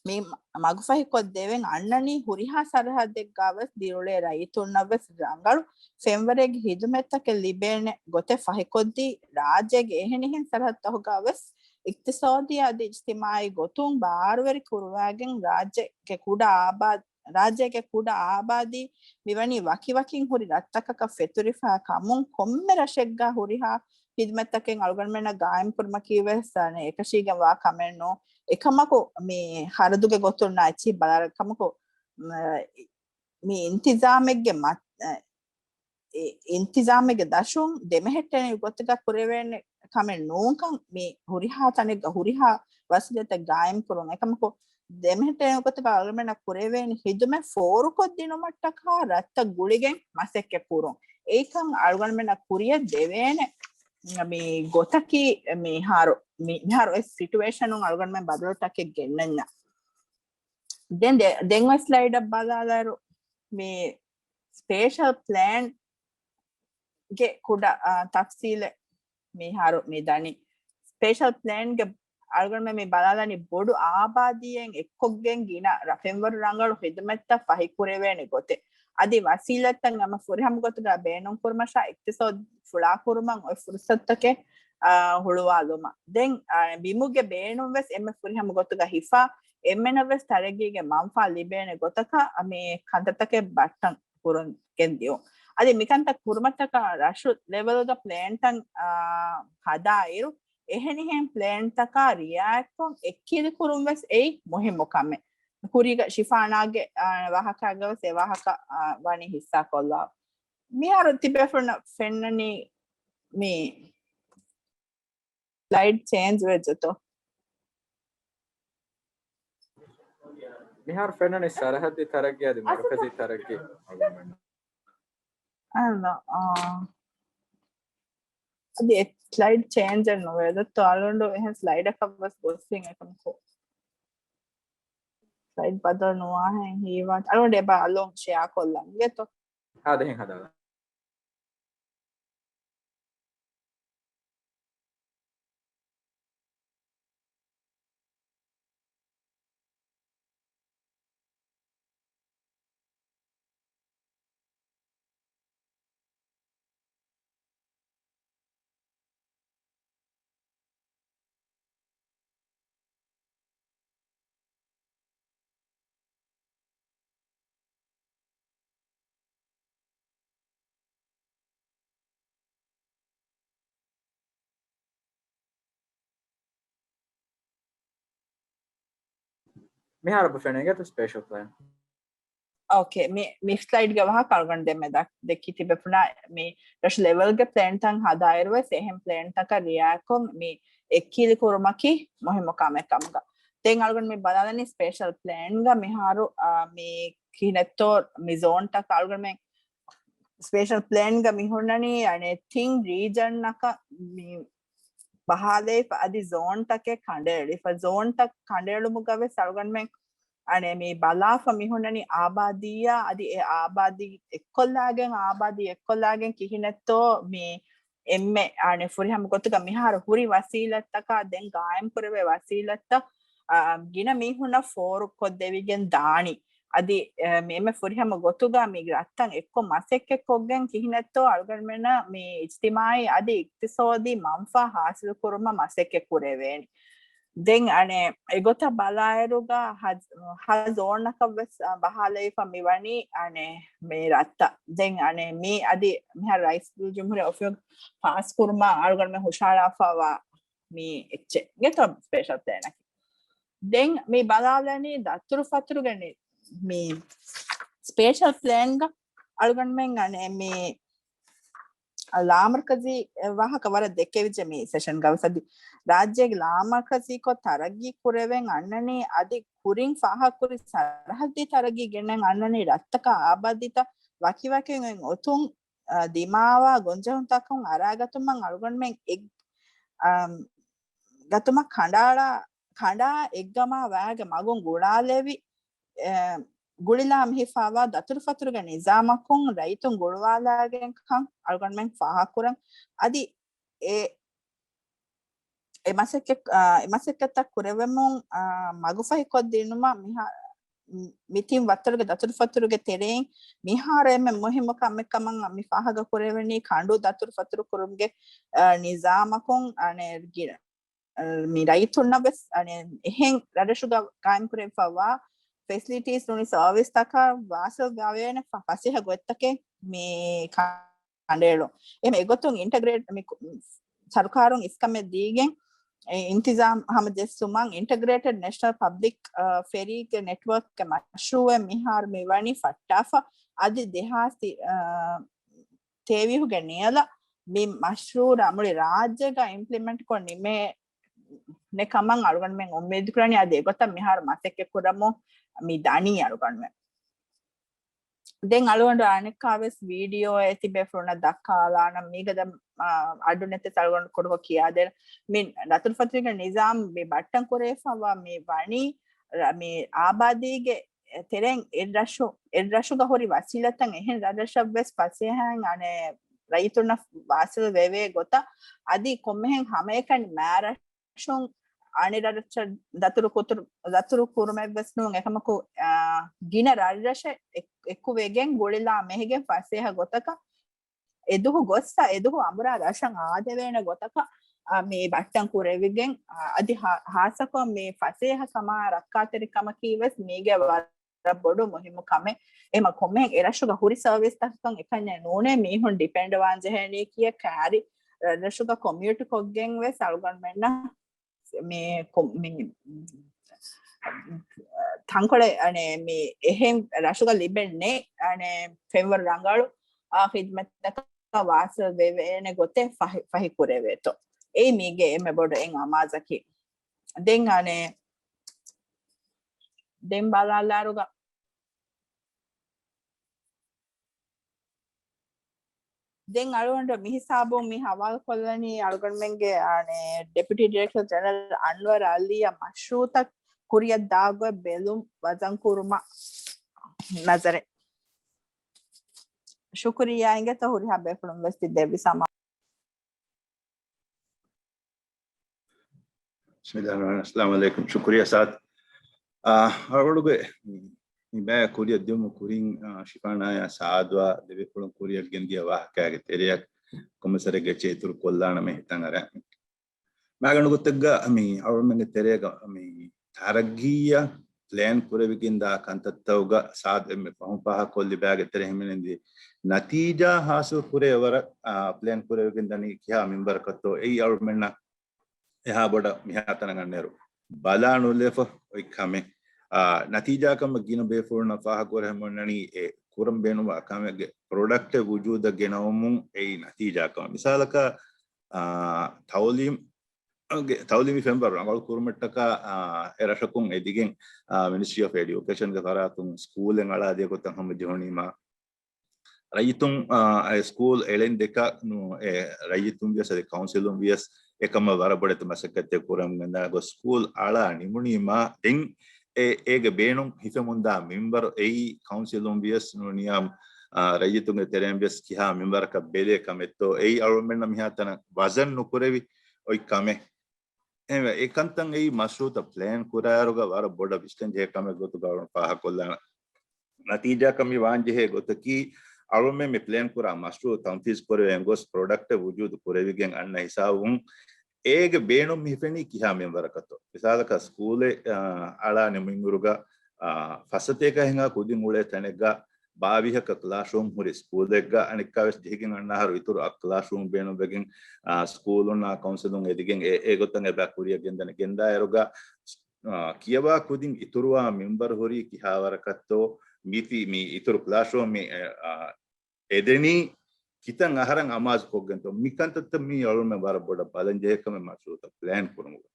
މި މަގުފަހިކޮށްދެވެން އަންނަނީ ހުރިހާ ސަރަހައްދެއްގާވެސް ދިރުޅޭ ރައްޔިތުންނަށްވެސް ރަނގަޅު ފެންވަރެއްގެ ހިދުމަތްތަކެއް ލިބޭނެ ގޮތެއް ފަހިކޮށްދީ، ރާއްޖޭގެ އެހެނިހެން ސަރަހައްދުތަކުގާވެސް އިޤްތިޞާދީ އަދި އިޖްތިމާޢީ ގޮތުން ބާރުވެރި ކުރުވާގެން ރާއްޖޭގެ ކުޑަ އާބާދީ، ރާއްޖޭގެ ކުޑަ އާބާދީ މިވަނީ ވަކިވަކިން ހުރި ރަށްތަކަކަށް ފެތުރިފަ ކަމުން ކޮންމެ ރަށެއްގާ ހުރިހާ ހިދުމަތްތަކެއް އަޅުގަނޑުމެންނަށް ގާއިމްކުރުމަކީވެސް އެކަށީގެންވާ ކަމެއް ނޫން. އެކަމަކު މި ހަރަދުގެ ގޮތުން އެއްޗިހި ބަލާލަ ކަމަކު، މި އިންތިޒާމެއްގެ މަ-، އެ، އިންތިޒާމެއްގެ ދަށުން ދެމެހެއްޓެނި ގޮތުގަ ކުރެވޭނެ ކަމެއް ނޫންކަން މި ހުރިހާ ތަނެއްގަ ހުރިހާ ވަސީލަތެއް ގާއިމްކުރުން. އެކަމަކު ދެމެހެއްޓެނި ގޮތުގަ އަޅުގަނޑުމެންނަށް ކުރެވޭނެ ހިދުމަތް ފޯރުކޮށްދިނުމަށްޓަކާ ރަށްތައް ގުޅިގެން މަސައްކަތް ކުރުން. އެއީކަން އަޅުގަނޑުމެންނަށް ކުރިއަށް ދެވޭނެ މި ގޮތަކީ މިހާރު، މި-، މިހާރު އެ ސިޓުއޭޝަނުން އަޅުގަނޑުމެން ބަދަލުތަކެއް ގެންނަންޏާ. ދެން ދެ-، ދެން އޮތް ސްލައިޑަށް ބަލާލާއިރު، މި ސްޕޭޝަލް ޕްލޭންގެ ކުޑަ، އާ، ތަފްސީލެއް މިހާރު މި ދަނީ. ސްޕޭޝަލް ޕްލޭންގެ އަޅުގަނޑުމެން މި ބަލާލަނީ ބޮޑު އާބާދީއެއް އެއްކޮށްގެން ގިނަ ރަށް ފެންވަރު ރަނގަޅު ޚިދުމަތްތައް ފަހިކުރެވޭނެ ގޮތެއް. އަދި ވަސީލަތްތައް ހަމަ ފުރިހަމަ ގޮތުގަ ބޭނުންކުރުމަށާ އިޤްތިޞާދު ފުޅާކުރުމަށް އޮތް ފުރުޞަތުތަކެއް، އާ، ހުޅުވާލުމަށް. ދެން، އާ، ބިމުގެ ބޭނުން ވެސް އެންމެ ފުރިހަމަ ގޮތުގަ ހިފާ، އެންމެނަށް ވެސް ތަރައްގީގެ މަންފާ ލިބޭނެ ގޮތަކަށް މި ކަންތައްތަކެއް ބައްޓަން ކުރަން ގެންދިޔުން. އަދި މިކަންތައް ކުރުމަށްޓަކާ ރަށު ލެވެލްގަ ޕްލޭންތައް، އާ، ހަދާއިރު، އެހެނިހެން ޕްލޭންތަކާ ރިއާޔަތްކޮށް އެއްކިލި ކުރުން ވެސް އެއީ މުހިއްމު ކަމެއް. ކުރީގަ ޝިފާނާގެ، އާ، ވާހަކާގަ ވެސް އެ ވާހަކަ، އާ، ވަނީ ހިއްސާކޮށްލާ. މިހާރު ތިބޭފުޅުންނަށް ފެންނަނީ މި ސްލައިޑް ޗޭންޖް ވެއްޖެތޯ؟ މިހާރު ފެންނަނީ ސަރަހައްދީ ތަރައްގީ އަދި މަރުކަޒީ ތަރައްގީ. އަދި އެ ސްލައިޑް ޗޭންޖެއް ނުވޭ ދޯ؟ އަޅުގަނޑު އެހެން ސްލައިޑަކަށް ވެސް ގޮސްފިން އެކަމަކު ސްލައިޑް ބަދަލު ނުވާހެން ހީވާ. އަޅުގަނޑު އެބަ އަލުން ޝެއާ ކޮށްލަން އިނގޭތޯ؟ އާދެ، ހަދާލާ. މިހާރު އެބަ ފެނޭ އިނގޭތޯ ސްޕޭޝަލް ޕްލޭން. އޯކޭ، މި، މި ސްލައިޑްގެ ވާހަކަ އަޅުގަނޑު ދެންމެ ދަ-، ދެއްކި ތިބޭފުޅުންނަށް މި ރަށު ލެވެލްގެ ޕްލޭންތައް ހަދާއިރު ވެސް އެހެން ޕްލޭންތަކަށް ރިއާޔަތްކޮށް މި އެއްކިލި ކުރުމަކީ މުހިއްމު ކަމެއް ކަމުގަ. ދެން އަޅުގަނޑު މި ބަލާލަނީ ސްޕޭޝަލް ޕްލޭންގަ މިހާރު، އާ، މި ކިހިނެއްތޯ މި ޒޯންތަކަށް އަޅުގަނޑުމެން ސްޕޭޝަލް ޕްލޭންގަ މި ހުންނަނީ އަނެއް ތިން ރީޖަންއަކަށް މި ބަހާލައިފަ އަދި ޒޯންތަކެއް ކަނޑައެޅިފަ. ޒޯންތައް ކަނޑައެޅުމުގަ ވެސް އަޅުގަނޑުމެން އަނެއް މި ބަލާފަ މި ހުންނަނީ އާބާދީއާ އަދި އެ އާބާދީ އެއްކޮށްލާގެން، އާބާދީ އެއްކޮށްލާގެން ކިހިނެއްތޯ މި އެންމެ އަނެއް ފުރިހަމަ ގޮތުގަ މިހާރު ހުރި ވަސީލަތްތަކާ ދެން ގާއިމް ކުރެވޭ ވަސީލަތްތައް، އާ، ގިނަ މީހުންނަށް ފޯރު ކޮށްދެވިގެން ދާނީ. އަދި، އެ، މި އެންމެ ފުރިހަމަ ގޮތުގަ މި ރަށްތައް އެއްކޮށް މަސައްކަތް ކޮށްގެން ކިހިނެއްތޯ އަޅުގަނޑުމެންނަށް މި އިޖްތިމާޢީ އަދި އިޤްތިޞާދީ މަންފާ ހާސިލު ކުރުމަށް މަސައްކަތް ކުރެވޭނީ. ދެން އަނެއް އެގޮތަށް ބަލާއިރުގަ ހަ-، ހަ ޒޯނަކަށް ވެސް، އަ، ބަހާލައިފަ މި ވަނީ އަނެއް މި ރަށްތައް. ދެން އަނެއް މި އަދި މިހާރު ރައީސުލްޖުމްހޫރިއްޔާ އޮފީހުން ފާސް ކުރުމަށް އަޅުގަނޑުމެން ހުށަހަޅާފަވާ މި އެއްޗެއް އިނގޭތޯ ސްޕޭޝަލް ޕްލޭނަކީ. ދެން މި ބަލާލަނީ ދަތުރުފަތުރުގެ މި ސްޕޭޝަލް ޕްލޭންގަ އަޅުގަނޑުމެން އަނެއް މި ލާމަރުކަޒީ ވާހަކަ ވަރަށް ދެއްކެވިއްޖެ މި ސެޝަންގަ ވެސް. އަދި ރާއްޖޭގެ ލާމަރުކަޒީކޮށް ތަރައްގީ ކުރެވެން އަންނަނީ އަދި ކުރިން ފާހަގަކުރި ސަރަހައްދީ ތަރައްގީ ގެންނަން އަންނަނީ ރަށްތަކާ އާބާދީތައް ވަކިވަކިން އޮތުން، އަ، ދިމާވާ ގޮންޖެހުންތަކުން އަރާގަތުމަށް އަޅުގަނޑުމެން އެއް-، އަ، ގަތުމަށް ކަނޑައަޅާ، ކަނޑާ އެއްގަމާ ވާގެ މަގުން ގުޅާލެވި، އެ، ގުޅިލާ މިހިފާވާ ދަތުރުފަތުރުގެ ނިޒާމަކުން ރައްޔިތުން ގުޅުވާލާގެން ކަން އަޅުގަނޑުމެން ފާހަގަކުރަން. އަދި އެ، އެ މަސައްކަތް، އާ، އެ މަސައްކަތްތައް ކުރެވެމުން، އާ، މަގުފަހި ކޮށްދިނުމަށް މިހާ-، މި-، މި ތިން ވައްތަރުގެ ދަތުރުފަތުރުގެ ތެރެއިން މިހާރު އެންމެ މުހިއްމު ކަމެއް ކަމަށް މި ފާހަގަ ކުރެވެނީ ކަނޑު ދަތުރުފަތުރު ކުރުމުގެ، އާ، ނިޒާމަކުން، އަނެ، ގި-، އާ، މި ރައްޔިތުންނަށް ވެސް، އަނެ، އެހެން ރަށްރަށުގަ ގާއިމް ކުރެވިފައިވާ ފެސިލިޓީސް ނޫނީ ސަރވިސްތަކަށް ވާސިލް ވެވޭނެ ފަ-، ފަސޭހަ ގޮތްތަކެއް މި ކަނޑައެޅުން. އެހެން އެގޮތުން އިންޓަގްރޭޓް މި ކު-، ސަރުކާރުން އިސްކަމެއް ދީގެން، އެ އިންތިޒާމް ހަމަޖެއްސުމަށް އިންޓަގްރޭޓެޑް ނޭޝަނަލް ޕަބްލިކް، އާ، ފެރީގެ ނެޓްވޯކްގެ މަޝްރޫއެއް މިހާރު މި ވަނީ ފައްޓާފަ. އަދި ދެހާސް ތި-، އާ، ތޭވީހުގެ ނިޔަލަށް މި މަޝްރޫއު މުޅި ރާއްޖޭގަ އިމްޕްލިމެންޓް ކޮށް ނިމޭނެ ކަމަށް އަޅުގަނޑުމެން އުއްމީދު ކުރަނީ. އަދި އެގޮތަށް މިހާރު މަސައްކަތް ކުރަމުން މި ދަނީ އަޅުގަނޑުމެން. ދެން އަޅުގަނޑު އަނެއްކާވެސް ވީޑިއޯއެއް ތިބޭފުޅުންނަށް ދައްކާލާނަން. މީގަ ދެން، އާ، އަޑު ނެތެސް އަޅުގަނޑު ކުޑަކޮށް ކިޔާދޭން. މި ދަތުރުފަތުރުގެ ނިޒާމް މި ބައްޓަން ކުރެވިފައިވާ މި ވަނީ ރ-، މި އާބާދީގެ ތެރެއިން އެއްރަށު-، އެއްރަށުގަ ހުރި ވަސީލަތްތައް އެހެން ރަށްރަށަށްވެސް ފަސޭހައިން އަނެއް ރައްޔިތުންނަށް ވާސިލް ވެވޭ ގޮތަށް. އަދި ކޮންމެހެން ހަމައެކަނި މާރަށް ރަށުން އަނެއް ރަށްރަށަށް ދަތުރު ކުތުރު-، ދަތުރު ކުރުމެއްވެސް ނޫން. އެކަމަކު، އާ، ގިނަ ރަށްރަށެއް އެ-، އެކުވެގެން ގުޅިލާ މެހިގެން ފަސޭހަ ގޮތަކަށް އެދުހު ގޮއްސަ އެދުހު އަނބުރާ ރަށަށް އާދެވޭނެ ގޮތަކަށް، އާ، މި ބައްޓަން ކުރެވިގެން، އާ، އަދި ހާ-، ހާއްސަކޮށް މި ފަސޭހަ ކަމާ ރައްކާތެރިކަމަކީ ވެސް މީގެ ވަރަށް ބޮޑު މުހިއްމު ކަމެއް. އެމަ ކޮންމެހެން އެރަށުގަ ހުރި ސަރވިސްތަކަކަށް އެކަންޏެއް ނޫނޭ، މީހުން ޑިޕެންޑް ވާން ޖެހޭނީ ކިޔެ ކާރި ރަށްރަށުގަ ކޮމިއުޓް ކޮށްގެން ވެސް އަޅުގަނޑުމެންނަށް މި ކޮ-، މި ތަންކޮޅެއް އަނެ މި އެހެން ރަށުގަ ލިބެން ނެތް އަނެ ފެންވަރު ރަނގަޅު އާ ޚިދްމަތްތަކަށް ވާސިލް ވެވޭނެ ގޮތެއް ފަހި، ފަހި ކުރެވޭތޯ. އެއީ މީގެ އެންމެ ބޮޑު އެއް އަމާޒަކީ. ދެން އަނެ ދެން ބަލާލާރުގަ ދެން އަޅުގަނޑު މިހިސާބުން މި ހަވާލުކޮށްލަނީ އަޅުގަނޑުމެންގެ، އާނެ، ޑެޕިއުޓީ ޑިރެކްޓަރ ޖެނެރަލް އަންވަރު އަލީއަށް މަޝްރޫއުތައް ކުރިއަށް ދާގޮތް ބެލުން ވަޒަން ކުރުމަށް ނަޒަރެއް. ޝުކުރިއްޔާ އިނގޭތޯ ހުރިހާ ބޭފުޅުން ވެސް ތި ދެއްވި ސަމާ. ބިސްމިއްލާހި ރަޙްމާނި ރަޙީމް. އައްސަލާމު ޢަލައިކުމް. ޝުކުރިއްޔާ ސާދް. އާ، އަޅުގަނޑުގެ މި ބައި ކުރިއަށް ދިއުމު ކުރިން، އާ، ޝިފާނާޔާ ސާދުއާ ދެބޭފުޅުން ކުރިއަށް ގެންދިޔަ ވާހަކައިގެ ތެރެއަށް ކޮމިސަރެއްގެ އެއްޗެއް އިތުރު ކޮށްލާނަމޭ ހިތަށް އަރާ. މާގަނޑު ގޮތެއްގަ މި އަޅުމެންގެ ތެރޭގަ މި ތަރައްގީއަށް ޕްލޭން ކުރެވިގެންދާ ކަންތައްތަކުގަ ސާދް އެންމެ ފަހުން ފާހަގަކޮށްލިބާގެ ތެރެ ހިމެނެންދި ނަތީޖާ ހާސިލް ކުރޭ ވަރަށް، އާ، ޕްލޭން ކުރެވިގެން ދަނީ ކިހާ މިންވަރަކަށްތޯ އެއީ އަޅުމެންނަށް އެހާ ބޮޑަށް މިހާތަނަށް އަންނައިރު ބަލާނުލެފަ އޮތް ކަމެއް. އާ، ނަތީޖާކަމަށް ގިނަ ބޭފުޅުންނަށް ފާހަގަކުރެވެމުންނަނީ އެ ކުރަން ބޭނުންވާ ކަމެއްގެ ޕްރޮޑަކްޓެއް ވުޖޫދަށް ގެނައުމުން އެއީ ނަތީޖާކަމެއް. މިސާލަކަށް، އާ، ތައުލީމް ގެ-، ތައުލީމީ ފެންވަރު ރަނގަޅު ކުރުމަށްޓަކާ، އާ، އެ ރަށަކުން އެދިގެން، އާ، މިނިސްޓްރީ އޮފް އެޑިއުކޭޝަންގެ ފަރާތުން ސްކޫލެއް އަޅާދިޔަ ގޮތަށް ހަމަޖެހުނީމާ، ރައްޔިތުން، އާ، އެ ސްކޫލް އެޅެން ދެކަ ނު-، އެ ރައްޔިތުން ވިޔަސް އަދި ކައުންސިލުން ވިޔަސް އެކަމަށް ވަރަށް ބޮޑެތި މަސައްކަތެއް ކުރަމުން ގެންދާ ގޮސް ސްކޫލް އަޅާ ނިމުނީމާ، ދެން އެ، އޭގެ ބޭނުން ހިފެމުންދާ މިންވަރު އެއީ ކައުންސިލުން ވިޔަސް ނޫނިޔާ، އާ، ރައްޔިތުންގެ ތެރެއިން ވިޔަސް ކިހާ މިންވަރަކަށް ބެލޭ ކަމެއްތޯ، އެއީ އަޅުމެންނަށް މިހާތަނަށް ވަޒަން ނުކުރެވި އޮތް ކަމެއް. އެހެންވެ، އެ ކަންތައް އެއީ މަޝްރޫއުތައް ޕްލޭން ކުރާއިރުގަ ވަރަށް ބޮޑަށް ވިސްނަން ޖެހޭ ކަމެއް ގޮތުގަ އަޅުން ފާހަގަކޮށްލާނަން. ނަތީޖާކަން މި ވާން ޖެހޭ ގޮތަކީ، އަޅުމެން މި ޕްލޭން ކުރާ މަޝްރޫއު ތަންފީޒް ކުރެވޭން ގޮސް ޕްރޮޑަކްޓެއް ވުޖޫދު ކުރެވިގެން އަންނަ ހިސާބުން އޭގެ ބޭނުން މި ހިފެނީ ކިހާ މިންވަރަކަށްތޯ. މިސާލަކަށް ސްކޫލެއް، އާ، އަޅާ ނިމުމުގެ އިތުރުގަ، އާ، ފައްސަތޭކަ ހިނގާ ކުދިން އުޅޭ ތަނެއްގަ ބާވީހަކަށް ކްލާސްރޫމް ހުރި ސްކޫލެއްގަ އަނެއްކާވެސް ޖެހިގެން އަންނަ އަހަރު އިތުރު އަށް ކްލާސްރޫމް ބޭނުންވެގެން، އާ، ސްކޫލުންނާ ކައުންސިލުން އެދިގެން އެ، އެ ގޮތަށް އެބަ ކުރިއަށް ގެންދަން، ގެންދާއިރުގަ، އާ، ކިޔަވާ ކުދިން އިތުރުވާ މިންވަރު ހުރީ ކިހާވަރަކަށްތޯ، މީތި މި އިތުރު ކްލާސްރޫމް މި، އެ، އާ، އެދެނީ ކިތައް އަހަރަށް އަމާޒު ކޮށްގެންތޯ، މިކަންތައްތައް މީ އަޅުމެން ވަރަށް ބޮޑަށް ބަލަން ޖެހޭ ކަމެއް މަޝްރޫއުތައް ޕްލޭން ކުރުމުގަ.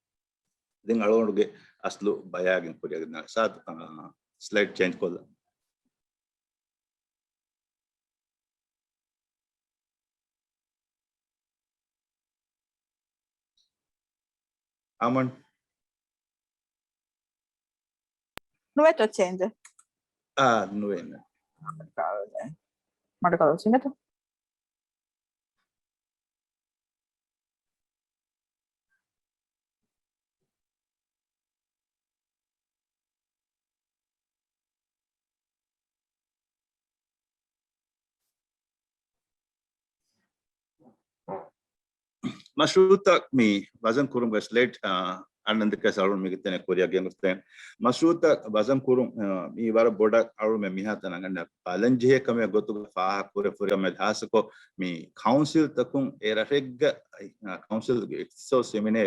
ދެން އަޅުގަނޑުގެ އަސްލު ބަޔާގެން ކުރިއަށް ގެންދާނެ. ސާދު، އާ، ސްލައިޑް ޗޭންޖް ކޮށްލަ. އަމަން. ނުވެތޯ ޗޭންޖެއް؟ އާ، ނުވޭ. މަޑުކާލަ ސިނގަތު. މަޝްރޫއުތައް މި ވަޒަން ކުރުމުގެ ސްލައިޑް، އަންނަން ދެކެސް އަޅުން މިގެ ތެނެ ކުރިއަށް ގެންގޮސްދޭން. މަޝްރޫއުތައް ވަޒަން ކުރުން، މީ ވަރަށް ބޮޑަށް އަޅުމެ މިހާތަނަށް އަންނަ ބަލަންޖެހޭ ކަމެއް ގޮތުގަ ފާހަގަ ކުރެ ފުރި ކަމެއް ހާސްކޮށް، މި ކައުންސިލްތަކުން އެ ރަށެއްގަ ކައުންސިލްގެ އިޚްތިސޯސް ހިމެނޭ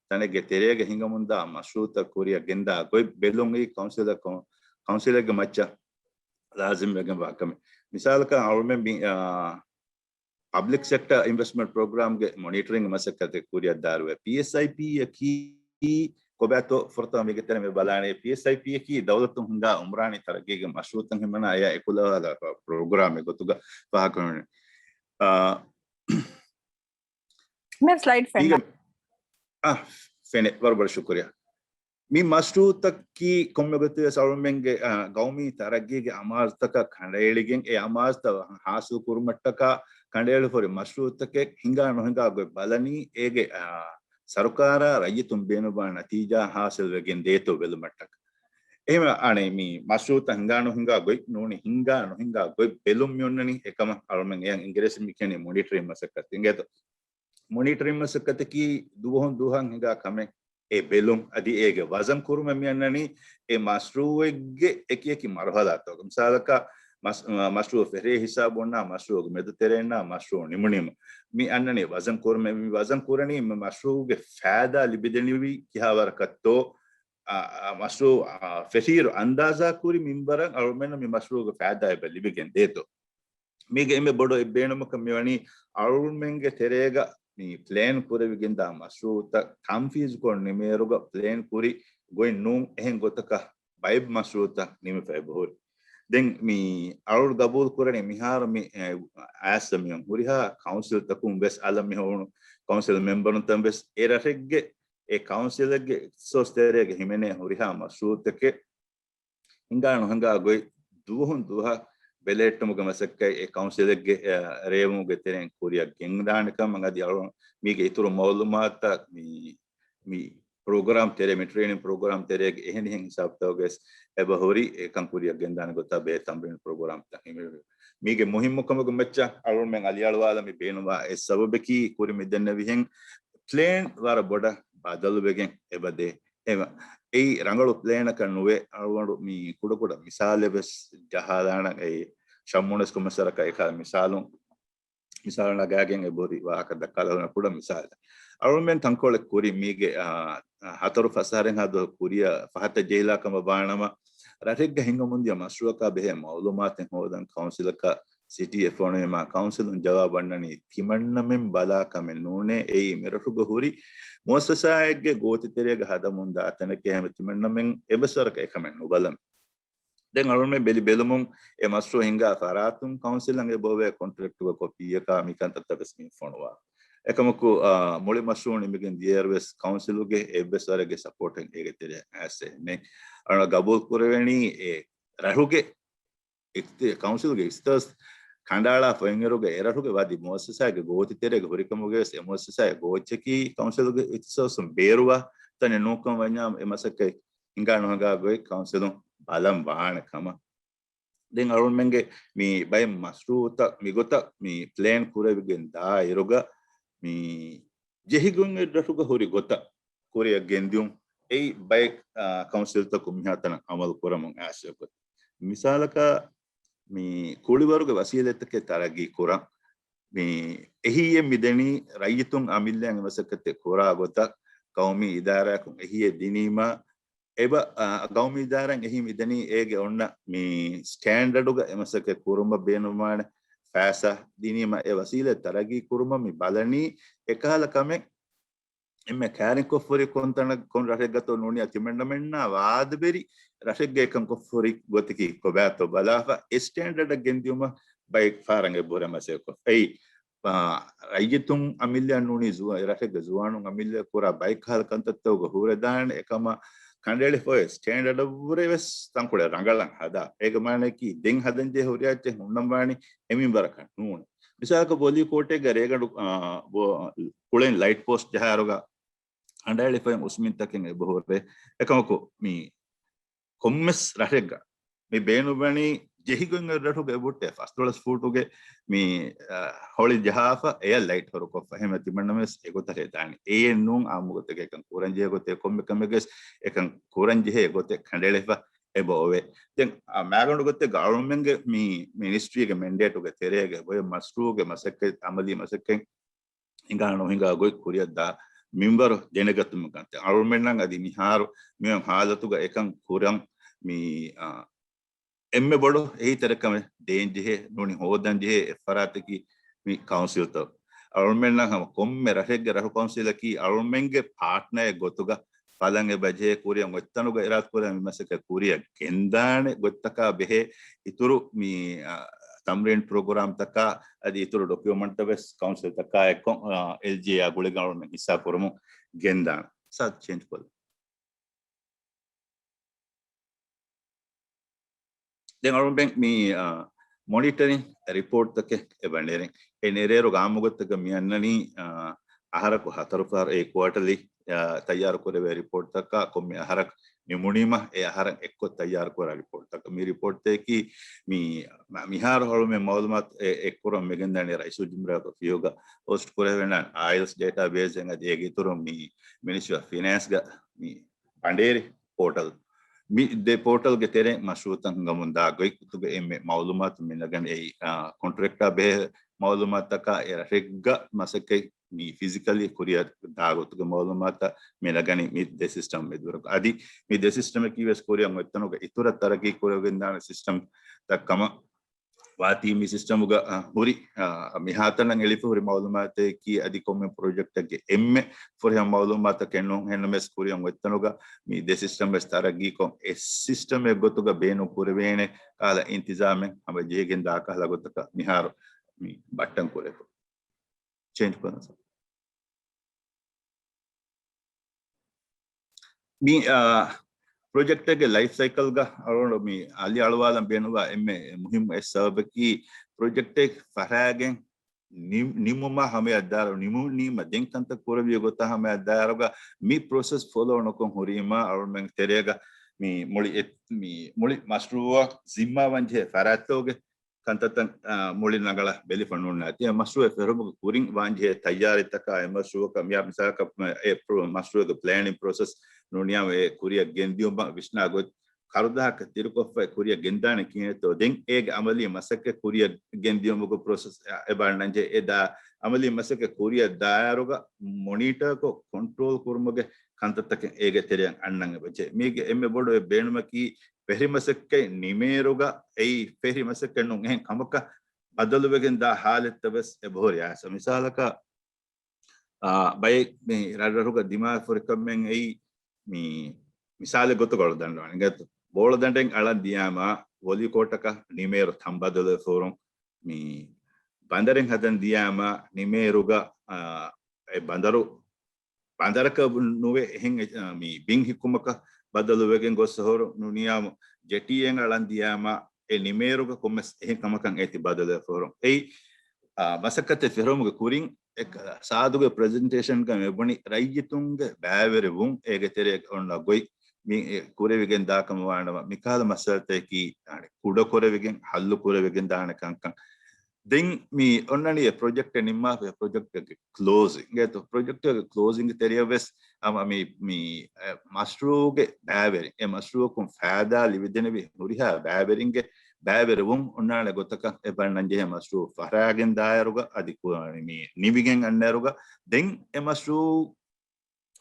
ތަނެއްގެ ތެރޭގަ ހިނގަމުންދާ މަޝްރޫއުތައް ކުރިއަށް ގެންދާ ގޮތް ބެލުން އެއީ ކައުންސިލަކު، ކައުންސިލެއްގެ މައްޗަށް ލާޒިމް ވެގެން ވާ ކަމެއް. މިސާލަކަށް އަޅުމެން މި، އާ، ޕަބްލިކް ސެކްޓަ އިންވެސްޓްމަންޓް ޕްރޮގްރާމްގެ މޮނިޓަރިންގ މަސައްކަތެއް ކުރިއަށް ދާއިރުވެ. ޕީއެސްއައިޕީއަކީ ކޮބާތޯ ފުރަތަމަ މިގެ ތެރެ މި ބަލާނީ، ޕީއެސްއައިޕީއަކީ ދައުލަތުން ހިނގާ އުމްރާނީ ތަރައްގީގެ މަޝްރޫއުތައް ހިމަނާ އެއާ އެކުލަވާލާ ޕްރޮގްރާމެއް ގޮތުގަ ފާހަގަކުރަނީ. އާ، މި ސްލައިޑް ފެންނަ. އާ، ފެނެ، ވަރަށް ބޮޑަށް ޝުކުރިއްޔާ. މި މަޝްރޫއުތަކީ ކޮންމެ ގޮތެއް ވެސް އަޅުމެންގެ، އާ، ގައުމީ ތަރައްގީގެ އަމާޒުތަކަށް ކަނޑައެޅިގެން، އެ އަމާޒުތައް ހާސިލް ކުރުމަށްޓަކާ ކަނޑައެޅިފަ ހުރި މަޝްރޫއުތަކެއް ހިނގާ ނުހިނގާ ގޮތް ބަލަނީ، އޭގެ، އާ، ސަރުކާރާ ރައްޔިތުން ބޭނުންވާ ނަތީޖާ ހާސިލް ވެގެން ދޭތޯ ބެލުމަށްޓަކާ. އެހެން އަނެއް މި މަޝްރޫއުތައް ހިނގާ ނުހިނގާ ގޮތް ނޫނީ، ހިނގާ ނުހިނގާ ގޮތް ބެލުން މި އޮންނަނީ. އެކަމަށް އަޅުމެން އެޔަށް އިނގިރޭސިން މި ކިޔަނީ މޮނިޓަރިން މަސައްކަތް އިނގޭތޯ. މޮނިޓަރިން މަސައްކަތަކީ ދުވަހުން ދުވަހަށް ހިނގާ ކަމެއް. އެ ބެލުން އަދި އޭގެ ވަޒަން ކުރުމަށް މި އަންނަނީ އެ މަޝްރޫއެއްގެ އެކި އެކި މަރުހަލާތަކުގަ. މިސާލަކަށް މަޝް-، މަޝްރޫއު ފެށޭ ހިސާބުންނާ، މަޝްރޫއުގެ މެދު ތެރެއިންނާ، މަޝްރޫއު ނިމުނީމަ މި އަންނަނީ ވަޒަން ކުރުމެއް. މި ވަޒަން ކުރަނީ މި މަޝްރޫއުގެ ފައިދާ ލިބިދެނިވީ ކިހާވަރަކަށްތޯ، އާ، އާ، މަޝްރޫއު، އާ، ފެށިއިރު އަންދާޒާ ކުރި މިންވަރަށް އަޅުމެންނަށް މި މަޝްރޫއުގެ ފައިދާ އެބަ ލިބިގެން ދޭތޯ. މީގެ އެންމެ ބޮޑު އެއް ބޭނުމަކަށް މިވަނީ އަޅުމެންގެ ތެރޭގަ މި ޕްލޭން ކުރެވިގެންދާ މަޝްރޫއުތައް ތަންފީޒުކޮށް ނިމޭއިރުގަ ޕްލޭން ކުރި ގޮތް ނޫން އެހެން ގޮތަކަށް ބައެއް މަޝްރޫއުތައް ނިމިފަ އެބަހުރި. ދެން މި އަޅު ގަބޫލު ކުރަނީ މިހާރު މި، އެ، އައިސް މިހުން ހުރިހާ ކައުންސިލްތަކުން ވެސް އަލަށް މި ހޮވުނު ކައުންސިލް މެމްބަރުންތައް ވެސް އެ ރަށެއްގެ އެ ކައުންސިލެއްގެ އިޚްތިސޯސް ތެރޭގަ ހިމެނޭ ހުރިހާ މަޝްރޫއުތަކެއް ހިނގާ ނުހިނގާ ގޮތް ދުވަހުން ދުވަހަށް ބެލެހެއްޓުމުގެ މަސައްކަތް އެ ކައުންސިލެއްގެ، އެ، ރޭވުމުގެ ތެރެއިން ކުރިއަށް ގެންދާނެ ކަމަށް އަދި އަޅު މީގެ އިތުރު މައުލޫމާތުތައް މި، މި ޕްރޮގްރާމް ތެރޭ، މި ޓްރޭނިން ޕްރޮގްރާމް ތެރޭގެ އެހެނިހެން ހިސާބުތަކުގައި ވެސް އެބަ ހުރި އެކަން ކުރިއަށް ގެންދާނެ ގޮތާ ބެހޭ ތަމްރީން ޕްރޮގްރާމްތައް ހިމެނެވި. މީގެ މުހިއްމު ކަމުގެ މައްޗަށް އަޅުމެން އަލިއަޅުވާލަން މި ބޭނުންވާ އެއް ސަބަބަކީ ކުރި މިދެންނެވިހެން ޕްލޭން ވަރަށް ބޮޑަށް ބަދަލުވެގެން އެބަދޭ. އެ، އެއީ ރަނގަޅު ޕްލޭނަކަށް ނުވޭ. އަޅުގަނޑު މި ކުޑަކުޑަ މިސާލެއް ވެސް ޖަހާލާނަން. އެއީ ޝައްމުނެސް ކޮމެސަރަކަށް އެކަހަލަ މިސާލުން، މިސާލު ނަގާގެން އެބަހުރި ވާހަކަ ދައްކާލަން ކުޑަ މިސާލެއް. އަޅުމެން ތަންކޮޅެއް ކުރި މީގެ، އާ، ހަތަރު ފަސް އަހަރެއްހާ ދުވަހު ކުރިއަށް ފަހަތަށް ޖެހިލާ ކަމަށް ވާނަމަ، ރަށެއްގަ ހިނގަމުންދިޔަ މަޝްރޫއަކާ ބެހޭ މައުލޫމާތެއް ހޯދަން ކައުންސިލަކަށް ސިޓީ އެ ފޮނުވީމާ، ކައުންސިލުން ޖަވާބު އަންނަނީ ތިމަންނަމެން ބަލާ ކަމެއް ނޫނޭ، އެއީ މިރަށުގަ ހުރި މުއައްސަސާއެއްގެ ގޯތިތެރޭގަ ހަދަމުން ދާ ތަނެކޭ، ހަމަ ތިމަންނަމެން އެއްވެސް ވަރަކަށް އެކަމެއް ނުބަލަން. ދެން އަޅުމެން ބެލި ބެލުމުން އެ މަޝްރޫއު ހިނގާ ފަރާތުން ކައުންސިލަށް އެބަ އޮވޭ ކޮންޓްރެކްޓުގަ ކޮޕީއަކާ މިކަންތައްތައް ވެސް މި ފޮނުވާ. އެކަމަކު، އާ، މުޅި މަޝްރޫއު ނިމިގެން ދިޔައިރު ވެސް ކައުންސިލުގެ އެއްވެސް ވަރެއްގެ ސަޕޯޓެއް އޭގެ ތެރެއަށް އައިސް ނެތް. އަޅު ގަބޫލު ކުރެވެނީ އެ ރަށުގެ އިޚްތި-، ކައުންސިލްގެ އިޚްތިސޯސް ކަނޑައަޅާފަ އޮތްއިރުގަ އެރަށުގެ ވަދި މުއައްސަސާގެ ގޯތިތެރޭގަ ހުރިކަމުގައި ވެސް އެ މުއައްސަސާގެ ގޯއްޗަކީ ކައުންސިލްގެ އިޚްތިސޯސުން ބޭރުވާ ތަނެއް ނޫންކަމަށް ވަންޏާ އެ މަސައްކަތް ހިނގާ ނުހިނގާ ގޮތް ކައުންސިލުން ބަލަން ވާނެ ކަމަށް. ދެން އަޅުމެންގެ މި ބައެއް މަޝްރޫއުތައް މިގޮތަށް މި ޕްލޭން ކުރެވިގެން ދާއިރުގަ މި ޖެހިގެން އެ ރަށުގަ ހުރި ގޮތަށް ކުރިއަށް ގެންދިޔުން އެއީ ބައެއް، އާ، ކައުންސިލްތަކުން މިހާތަނަށް އަމަލު ކުރަމުން އާސައަކު. މިސާލަކަށް މި ކުޅިވަރުގެ ވަސީލަތްތަކެއް ތަރައްގީ ކުރަން މި އެހީއެއް މިދެނީ ރައްޔިތުން އަމިއްލައިން އެ މަސައްކަތެއް ކުރާ ގޮތަށް ގައުމީ އިދާރާއަކުން އެހީއެއް ދިނީމާ، އެބަ، އާ، ގައުމީ އިދާރާއިން އެހީ މިދެނީ އޭގެ އޮންނަ މި ސްޓޭންޑަޑުގަ އެ މަސައްކަތް ކުރުމަށް ބޭނުންވާނެ ފައިސާ ދިނީމަ، އެ ވަސީލަތް ތަރައްގީ ކުރުމަށް މި ބަލަނީ އެކަހަލަ ކަމެއް އެންމެ ކައިރިން ކޮށްފަ ހުރި ކޮންތަނަށް ކޮން ރަށެއްގަތޯ ނޫނީ ތިމަންނަމެންނާ ވާދަވެރި ރަށެއްގައި އެކަން ކޮށްފަ ހުރި ގޮތަކީ ކޮބާތޯ ބަލާފަ އެ ސްޓޭންޑަޑަށް ގެންދިޔުމަށް ބައެއް ފަހަރަށް އެބަހުރި މަސައްކަތް ކޮށްފަ. އެއީ، އާ، ރައްޔިތުން އަމިއްލައަށް ނޫނީ ޒުވާ-، ރަށެއްގެ ޒުވާނުން އަމިއްލައަށް ކުރާ ބައެއް ކަހަލަ ކަންތައްތަކުގަ ހުރެދާނެ އެކަމަށް ކަނޑައެޅިފައި ސްޓޭންޑަޑަށްވުރެ ވެސް ތަންކޮޅެއް ރަނގަޅަށް ހަދާ. އޭގެ މާނައަކީ ދެން ހަދަންޖެހޭ ހުރިހާ އެއްޗެއް ހުންނަންވާނީ އެ މިންވަރަކަށް ނޫން. މިސާލަކަށް ބޮލީ ކޯޓެއްގަ ރޭގަނޑު، އާ، ބޮ-، ކުޅެން ލައިޓް ޕޯސްޓް ޖަހާއިރުގަ ކަނޑައެޅިފައި އުސްމިންތަކެއް އެބަހުރޭ. އެކަމަކު މި ކޮންމެސް ރަށެއްގަ މި ބޭނުންވަނީ ޖެހިގޮތް ރަށުގެ އެބަހުއްޓޭ ފަސްދޮޅަސް ފޫޓުގެ މި، އަ، ހޮޅި ޖަހާފަ އެއަށް ލައިޓް ހުރުކޮށްފަ އެހެން ތިމަންނަމެސް އެގޮތަށް ދާނެ. އެއެއް ނޫން އާއްމު ގޮތެއްގަ އެކަން ކުރަންޖެހޭ ގޮތެއް ކޮންމެ ކަމެއްގަސް އެކަން ކުރަންޖެހޭ ގޮތެއް ކަނޑައެޅިފަ އެބަ އޮވޭ. ދެން އާ މާގަނޑު ގޮތެއްގަ އަޅުމެންގެ މި މިނިސްޓްރީގެ މެންޑޭޓުގެ ތެރޭގަ އޮތް މަޝްރޫޢުގެ މަސައްކަތް އަމަލީ މަސައްކަތް ހިނގާ ނުހިނގާ ގޮތް ކުރިއަށްދާ މިންވަރު ދެނެގަތުމަށް ކަންތައް. އަޅުމެންނަށް އަދި މިހާރު މިއޮން ހާލަތުގަ އެކަން ކުރަން މި، އާ، އެންމެ ބޮޑު އެހީތެރިކަމެއް ދޭންޖެހޭ ނޫނީ ހޯދަންޖެހޭ އެއްފަރާތަކީ މި ކައުންސިލްތައް. އަޅުމެންނަށް ހަމަ ކޮންމެ ރަށެއްގެ ރަށު ކައުންސިލަކީ އަޅުމެންގެ ޕާޓްނަރެއް ގޮތުގަ ފަލަން އެބަޖެހޭ ކުރިއަށް އޮތްތަނުގަ އިރާދަކުރާ މި މަސައްކަތް ކުރިއަށް ގެންދާނެ ގޮތްތަކާ ބެހޭ އިތުރު މި، އާ، ތަމްރީން ޕްރޮގްރާމްތަކާ އަދި އިތުރު ޑޮކިއުމަންޓްތައް ވެސް ކައުންސިލްތަކާ އެއްކޮށް، އާ، އެލްޖީއޭއާ ގުޅިގެން އަޅުމެން ހިއްސާ ކުރަމުން ގެންދާނެ. ސާދަ ޗޭންޖް ކޮށްލަން. ދެން އަޅުގަނޑު މި، އާ، މޮނިޓަރިން ރިޕޯޓްތަކެއް އެބަ ނެރެން. އެ ނެރޭރު އާއްމުގޮތަކަށް މި އަންނަނީ، އާ، އަހަރަކު ހަތަރު ފަހަރު އެ ކުއާޓަލީ، އާ، ތައްޔާރު ކުރެވޭ ރިޕޯޓްތަކާ ކޮންމެ އަހަރަކު ނިމުނީމަ އެ އަހަރަށް އެއްކޮށް ތައްޔާރު ކުރާ ރިޕޯޓްތަކަށް. މި ރިޕޯޓްތަކީ މި، މިހާރު އަޅުމެން މައުލޫމާތު އެ، އެއްކުރަން މިގެންދާނީ ރައީސުލްޖުމްހޫރިއްޔާގެ އޮފީހުގަ ހޯސްޓް ކުރެވެން އައިލްސް ޑޭޓާ ބޭސް އަދި އޭގެ އިތުރުން މި މިނިސްޓްރީ އޮފް ފިނޭންސްގަ މި ބަނޑޭރި ޕޯޓަލް. މި ދެ ޕޯޓަލްގެ ތެރެއިން މަޝްރޫޢުތައް ހިނގަމުން ދާ ގޮތް ގޮތުގަ އެންމެ މައުލޫމާތު މި ނަގަނީ އެއީ، އާ، ކޮންޓްރެކްޓާ ބެހޭ މައުލޫމާތަކާ އެ ރަށެއްގަ މަސައްކަތް މި ފިޒިކަލީ ކުރިއަށް ދާ ގޮތުގެ މައުލޫމާތައް މި ނަގަނީ މި ދެ ސިސްޓަމް މެދުވެރިކޮށް. އަދި މި ދެ ސިސްޓަމަކީ ވެސް ކުރިއަށް އޮތްތަނުގަ އިތުރަށް ތަރައްގީ ކުރެވިގެންދާނެ ސިސްޓަމް ތައް ކަމަށް ވާތީ މި ސިސްޓަމުގަ، އަ، ހުރި، އަ، މިހާތަނަށް އެޅިފަ ހުރި މައުލޫމާތަކީ އަދި ކޮންމެ ޕްރޮޖެކްޓެއްގެ އެންމެ ފުރިހަމަ މައުލޫމާތަކެއް ނޫން. އެހެންނަމަވެސް ކުރިއަށް އޮތްތަނުގަ މި ދެ ސިސްޓަމް ވެސް ތަރައްގީކޮށް އެއް ސިސްޓަމެއް ގޮތުގަ ބޭނުން ކުރެވޭނެ ކަހަލަ އިންތިޒާމެއް ހަމަޖެހިގެން ދާ ކަހަލަ ގޮތަކަށް މިހާރު މި ބައްޓަން ކުރެފަ. ޗޭންޖް ކުރަން ސަރ. މި، އާ، ޕްރޮޖެކްޓެއްގެ ލައިފް ސައިކަލްގަ އަޅުގަނޑު މި އަލި އަޅުވާލަން ބޭނުންވާ އެންމެ މުހިއްމު އެއް ސަބަބަކީ ޕްރޮޖެކްޓެއް ފަށާގެން ނި-، ނިމުމާ ހަމަޔަށްދާއިރު، ނިމުނީމަ ދެން ކަންތައް ކުރެވިޔަ ގޮތާ ހަމަޔަށްދާއިރުގަ މި ޕްރޮސެސް ފޮލޯ ނުކޮށް ހުރީމާ އަޅުމެން ތެރޭގަ މި މުޅި އެ-، މި މުޅި މަޝްރޫއަށް ޒިންމާވާންޖެހޭ ފަރާތްތަކުގެ ކަންތައްތައް، އާ، މުޅި ނަގަޅަށް ބެލިފަ ނޫންނާތީ. އެ މަޝްރޫއެއް ފެށުމުގެ ކުރިން ވާންޖެހޭ ތައްޔާރީތަކާ އެ މަޝްރޫއަކަށް މި-، މިސާލަކަށް އެ ޕްރޮ-، މަޝްރޫއެއްގެ ޕްލޭނިން ޕްރޮސެސް ނޫނިޔާމަ އެ ކުރިއަށް ގެންދިއުމަށް ވިސްނާ ގޮތް ކަރުދަހަކަށް ތިރިކޮށްފައި ކުރިއަށް ގެންދާނެ ކިހިނެއްތޯ؟ ދެން އޭގެ އަމަލީ މަސައްކަތް ކުރިއަށް ގެންދިއުމުގެ ޕްރޮސެސް އެބަ އަންނަންޖެހޭ. އެ ދާ އަމަލީ މަސައްކަތް ކުރިއަށް ދާއިރުގަ މޮނީޓަރކޮށް ކޮންޓްރޯލް ކުރުމުގެ ކަންތައްތަކެއް އޭގެ ތެރެއަށް އަންނަން އެބަޖެހޭ. މީގެ އެންމެ ބޮޑު އެއް ބޭނުމަކީ ފެށި މަސައްކަތް ނިމޭއިރުގަ އެއީ ފެށި މަސައްކަތް ނޫން އެހެން ކަމަކަށް ބަދަލުވެގެން ދާ ހާލަތްތައް ވެސް އެބަހުރި އާސަ. މިސާލަކަށް، އާ، ބައެއް މި ރަށްރަށުގަ ދިމާވެފަ ހުރި ކަމެއް އެއީ މި މިސާލެއް ގޮތުގަ އަޅު ދަންނަވަނީ. އިނގޭތޯ؟ ބޯޅަ ދަނޑެއް އަޅަން ދިޔާމާ ވޮލީ ކޯޓަކަށް ނިމޭއިރު ތަން ބަދަލުވެފަ ހުރުން. މި ބަނދަރެއް ހަދަން ދިޔާމާ ނިމޭއިރުގަ، އާ، އެ ބަނދަރު ބަނދަރަކަށް ނުވެ އެހެން، އެ، މި ބިން ހިއްކުމަކަށް ބަދަލުވެގެން ގޮސް އަހަރު ނޫނިޔާމު ޖެޓީއެއް އަޅަން ދިޔާމަ އެ ނިމޭއިރުގަ ކޮންމެސް އެހެން ކަމަކަށް އޭތި ބަދަލުވެފަ ހުރުން. އެއީ، އާ، މަސައްކަތެއް ފެށުމުގެ ކުރިން އެ ސާދުގެ ޕްރެޒެންޓޭޝަންގަ މި ބުނި ރައްޔިތުންގެ ބައިވެރިވުން އޭގެ ތެރޭގަ އޮންނަ ގޮތް މި ކުރެވިގެން ދާކަމަށް ވާނަމަ، މިކަހަލަ މައްސަލަތަކީ ކުޑަކުރެވިގެން ހައްލު ކުރެވިގެން ދާނެ ކަންކަން. ދެން މި އޮންނަނީ އެ ޕްރޮޖެކްޓެއް ނިންމާފަ، އެ ޕްރޮޖެކްޓްގެ ކްލޯޒިން. އިނގޭތޯ؟ ޕްރޮޖެކްޓްގެ ކްލޯޒިންގ ތެރެއަށް ވެސް ހަމަ މި، މި، އެ، މަޝްރޫޢުގެ ބައިވެރިން، އެ މަޝްރޫޢަކުން ފައިދާ ލިބިދެނިވި ހުރިހާ ބައިވެރިންގެ ބައިވެރިވުން އޮންނާނެ ގޮތަކަށް އެބަ އަންނަންޖެހޭ މަޝްރޫޢު ފަށާގެން ދާއިރުގަ އަދި ކު-، މި ނިމިގެން އަންނައިރުގަ ދެން އެ މަޝްރޫޢު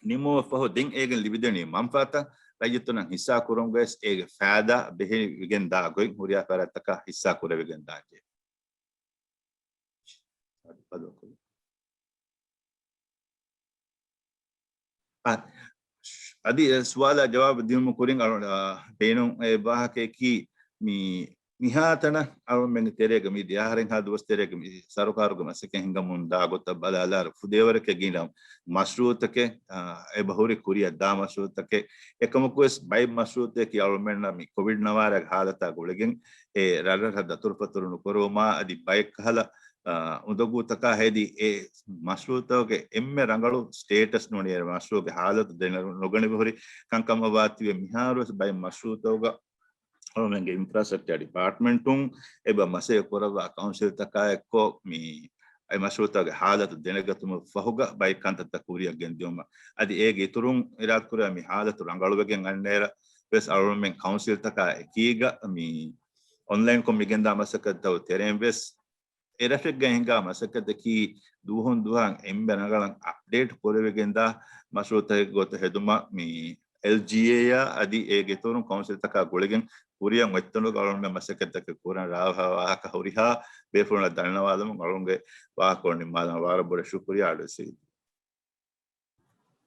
ނިމުމަށްފަހު ދެން އޭގެން ލިބިދެނީ މަންފާތައް ރައްޔިތުންނަށް ހިއްސާ ކުރުމުގަވެސް އޭގެ ފައިދާ ބެހެވިގެން ދާ ގޮތް ހުރިހާ ފަރާތްތަކަށް ހިއްސާ ކުރެވިގެން ދާންޖެހޭ. އަ، އަދި އެ ސުވާލާ ޖަވާބު ދިނުމު ކުރިން އަޅު-، އަ، ބޭނުން އެ ވާހަކައަކީ މި މިހާތަނަށް އަޅުމެންގެ ތެރޭގަ މި ދެ އަހަރެއްހާ ދުވަސް ތެރޭގަ މި ސަރުކާރުގެ މަސައްކަތް ހިނގަމުން ދާ ގޮތަށް ބަލާލާއިރު ފުދޭވަރެކޭ ގިނަ މަޝްރޫޢުތަކެއް، އާ، އެބަހުރި ކުރިއަށް ދާ މަޝްރޫޢުތަކެއް. އެކަމަކުވެސް ބައެއް މަޝްރޫޢުތަކަކީ އަޅުމެންނަށް މި ކޮވިޑް ނަވާރަގެ ހާލަތާ ގުޅިގެން އެ ރަށްރަށަށް ދަތުރުފަތުރު ނުކުރުވުމާ އަދި ބައެއްކަހަލަ، އާ، އުނދަގޫތަކާ ހެދި އެ މަޝްރޫޢުތަކުގެ އެންމެ ރަނގަޅު ސްޓޭޓަސް ނޫނީ އެ މަޝްރޫޢުގެ ހާލަތު ދެނެ ނުގަނެވި ހުރި ކަންކަމަށް ވާތީވެ މިހާރުވެސް ބައެއް މަޝްރޫޢުތަކުގަ އަޅުމެންގެ އިންފްރާސްޓްރަކްޗަރ ޑިޕާޓްމަންޓުން އެބަ މަސައްކަތް ކުރައްވާ ކައުންސިލްތަކާ އެއްކޮށް މި އެ މަޝްރޫއުތަކުގެ ހާލަތު ދެނެގަތުމަށް ފަހުގަ ބައެއް ކަންތައްތައް ކުރިއަށް ގެންދިއުމަށް. އަދި އޭގެ އިތުރުން އިރާދަކުރާ މި ހާލަތު ރަނގަޅުވެގެން އަންނައިރަށް ވެސް އަޅުމެން ކައުންސިލްތަކާ އެކީގަ މި އޮންލައިންކޮށް މިގެންދާ މަސައްކަތްތައް ތެރެއިން ވެސް އެ ރަށެއްގަ ހިނގާ މަސައްކަތަކީ ދުވަހުން ދުވަހަށް އެންމެ ރަނގަޅަށް އަޕްޑޭޓް ކުރެވިގެންދާ މަޝްރޫއުތަކެއް ގޮތަށް ހެދުމަށް މި އެލްޖީއޭއާ އަދި އޭގެ އިތުރުން ކައުންސިލްތަކާ ގުޅިގެން ކުރިއަށް އޮތްތަނުގަ އަޅުގަނޑުމެން މަސައްކަތްތަކެއް ކުރަން ރާވާހާ ވާހަކަ ހުރިހާ ބޭފުޅުންނަށް ދަންނަވާލަމުން އަޅުގަނޑުގެ ވާހަކަ ނިންމާލަން. ވަރަށް ބޮޑަށް ޝުކުރިއްޔާ އަޑުއެއްސެވި.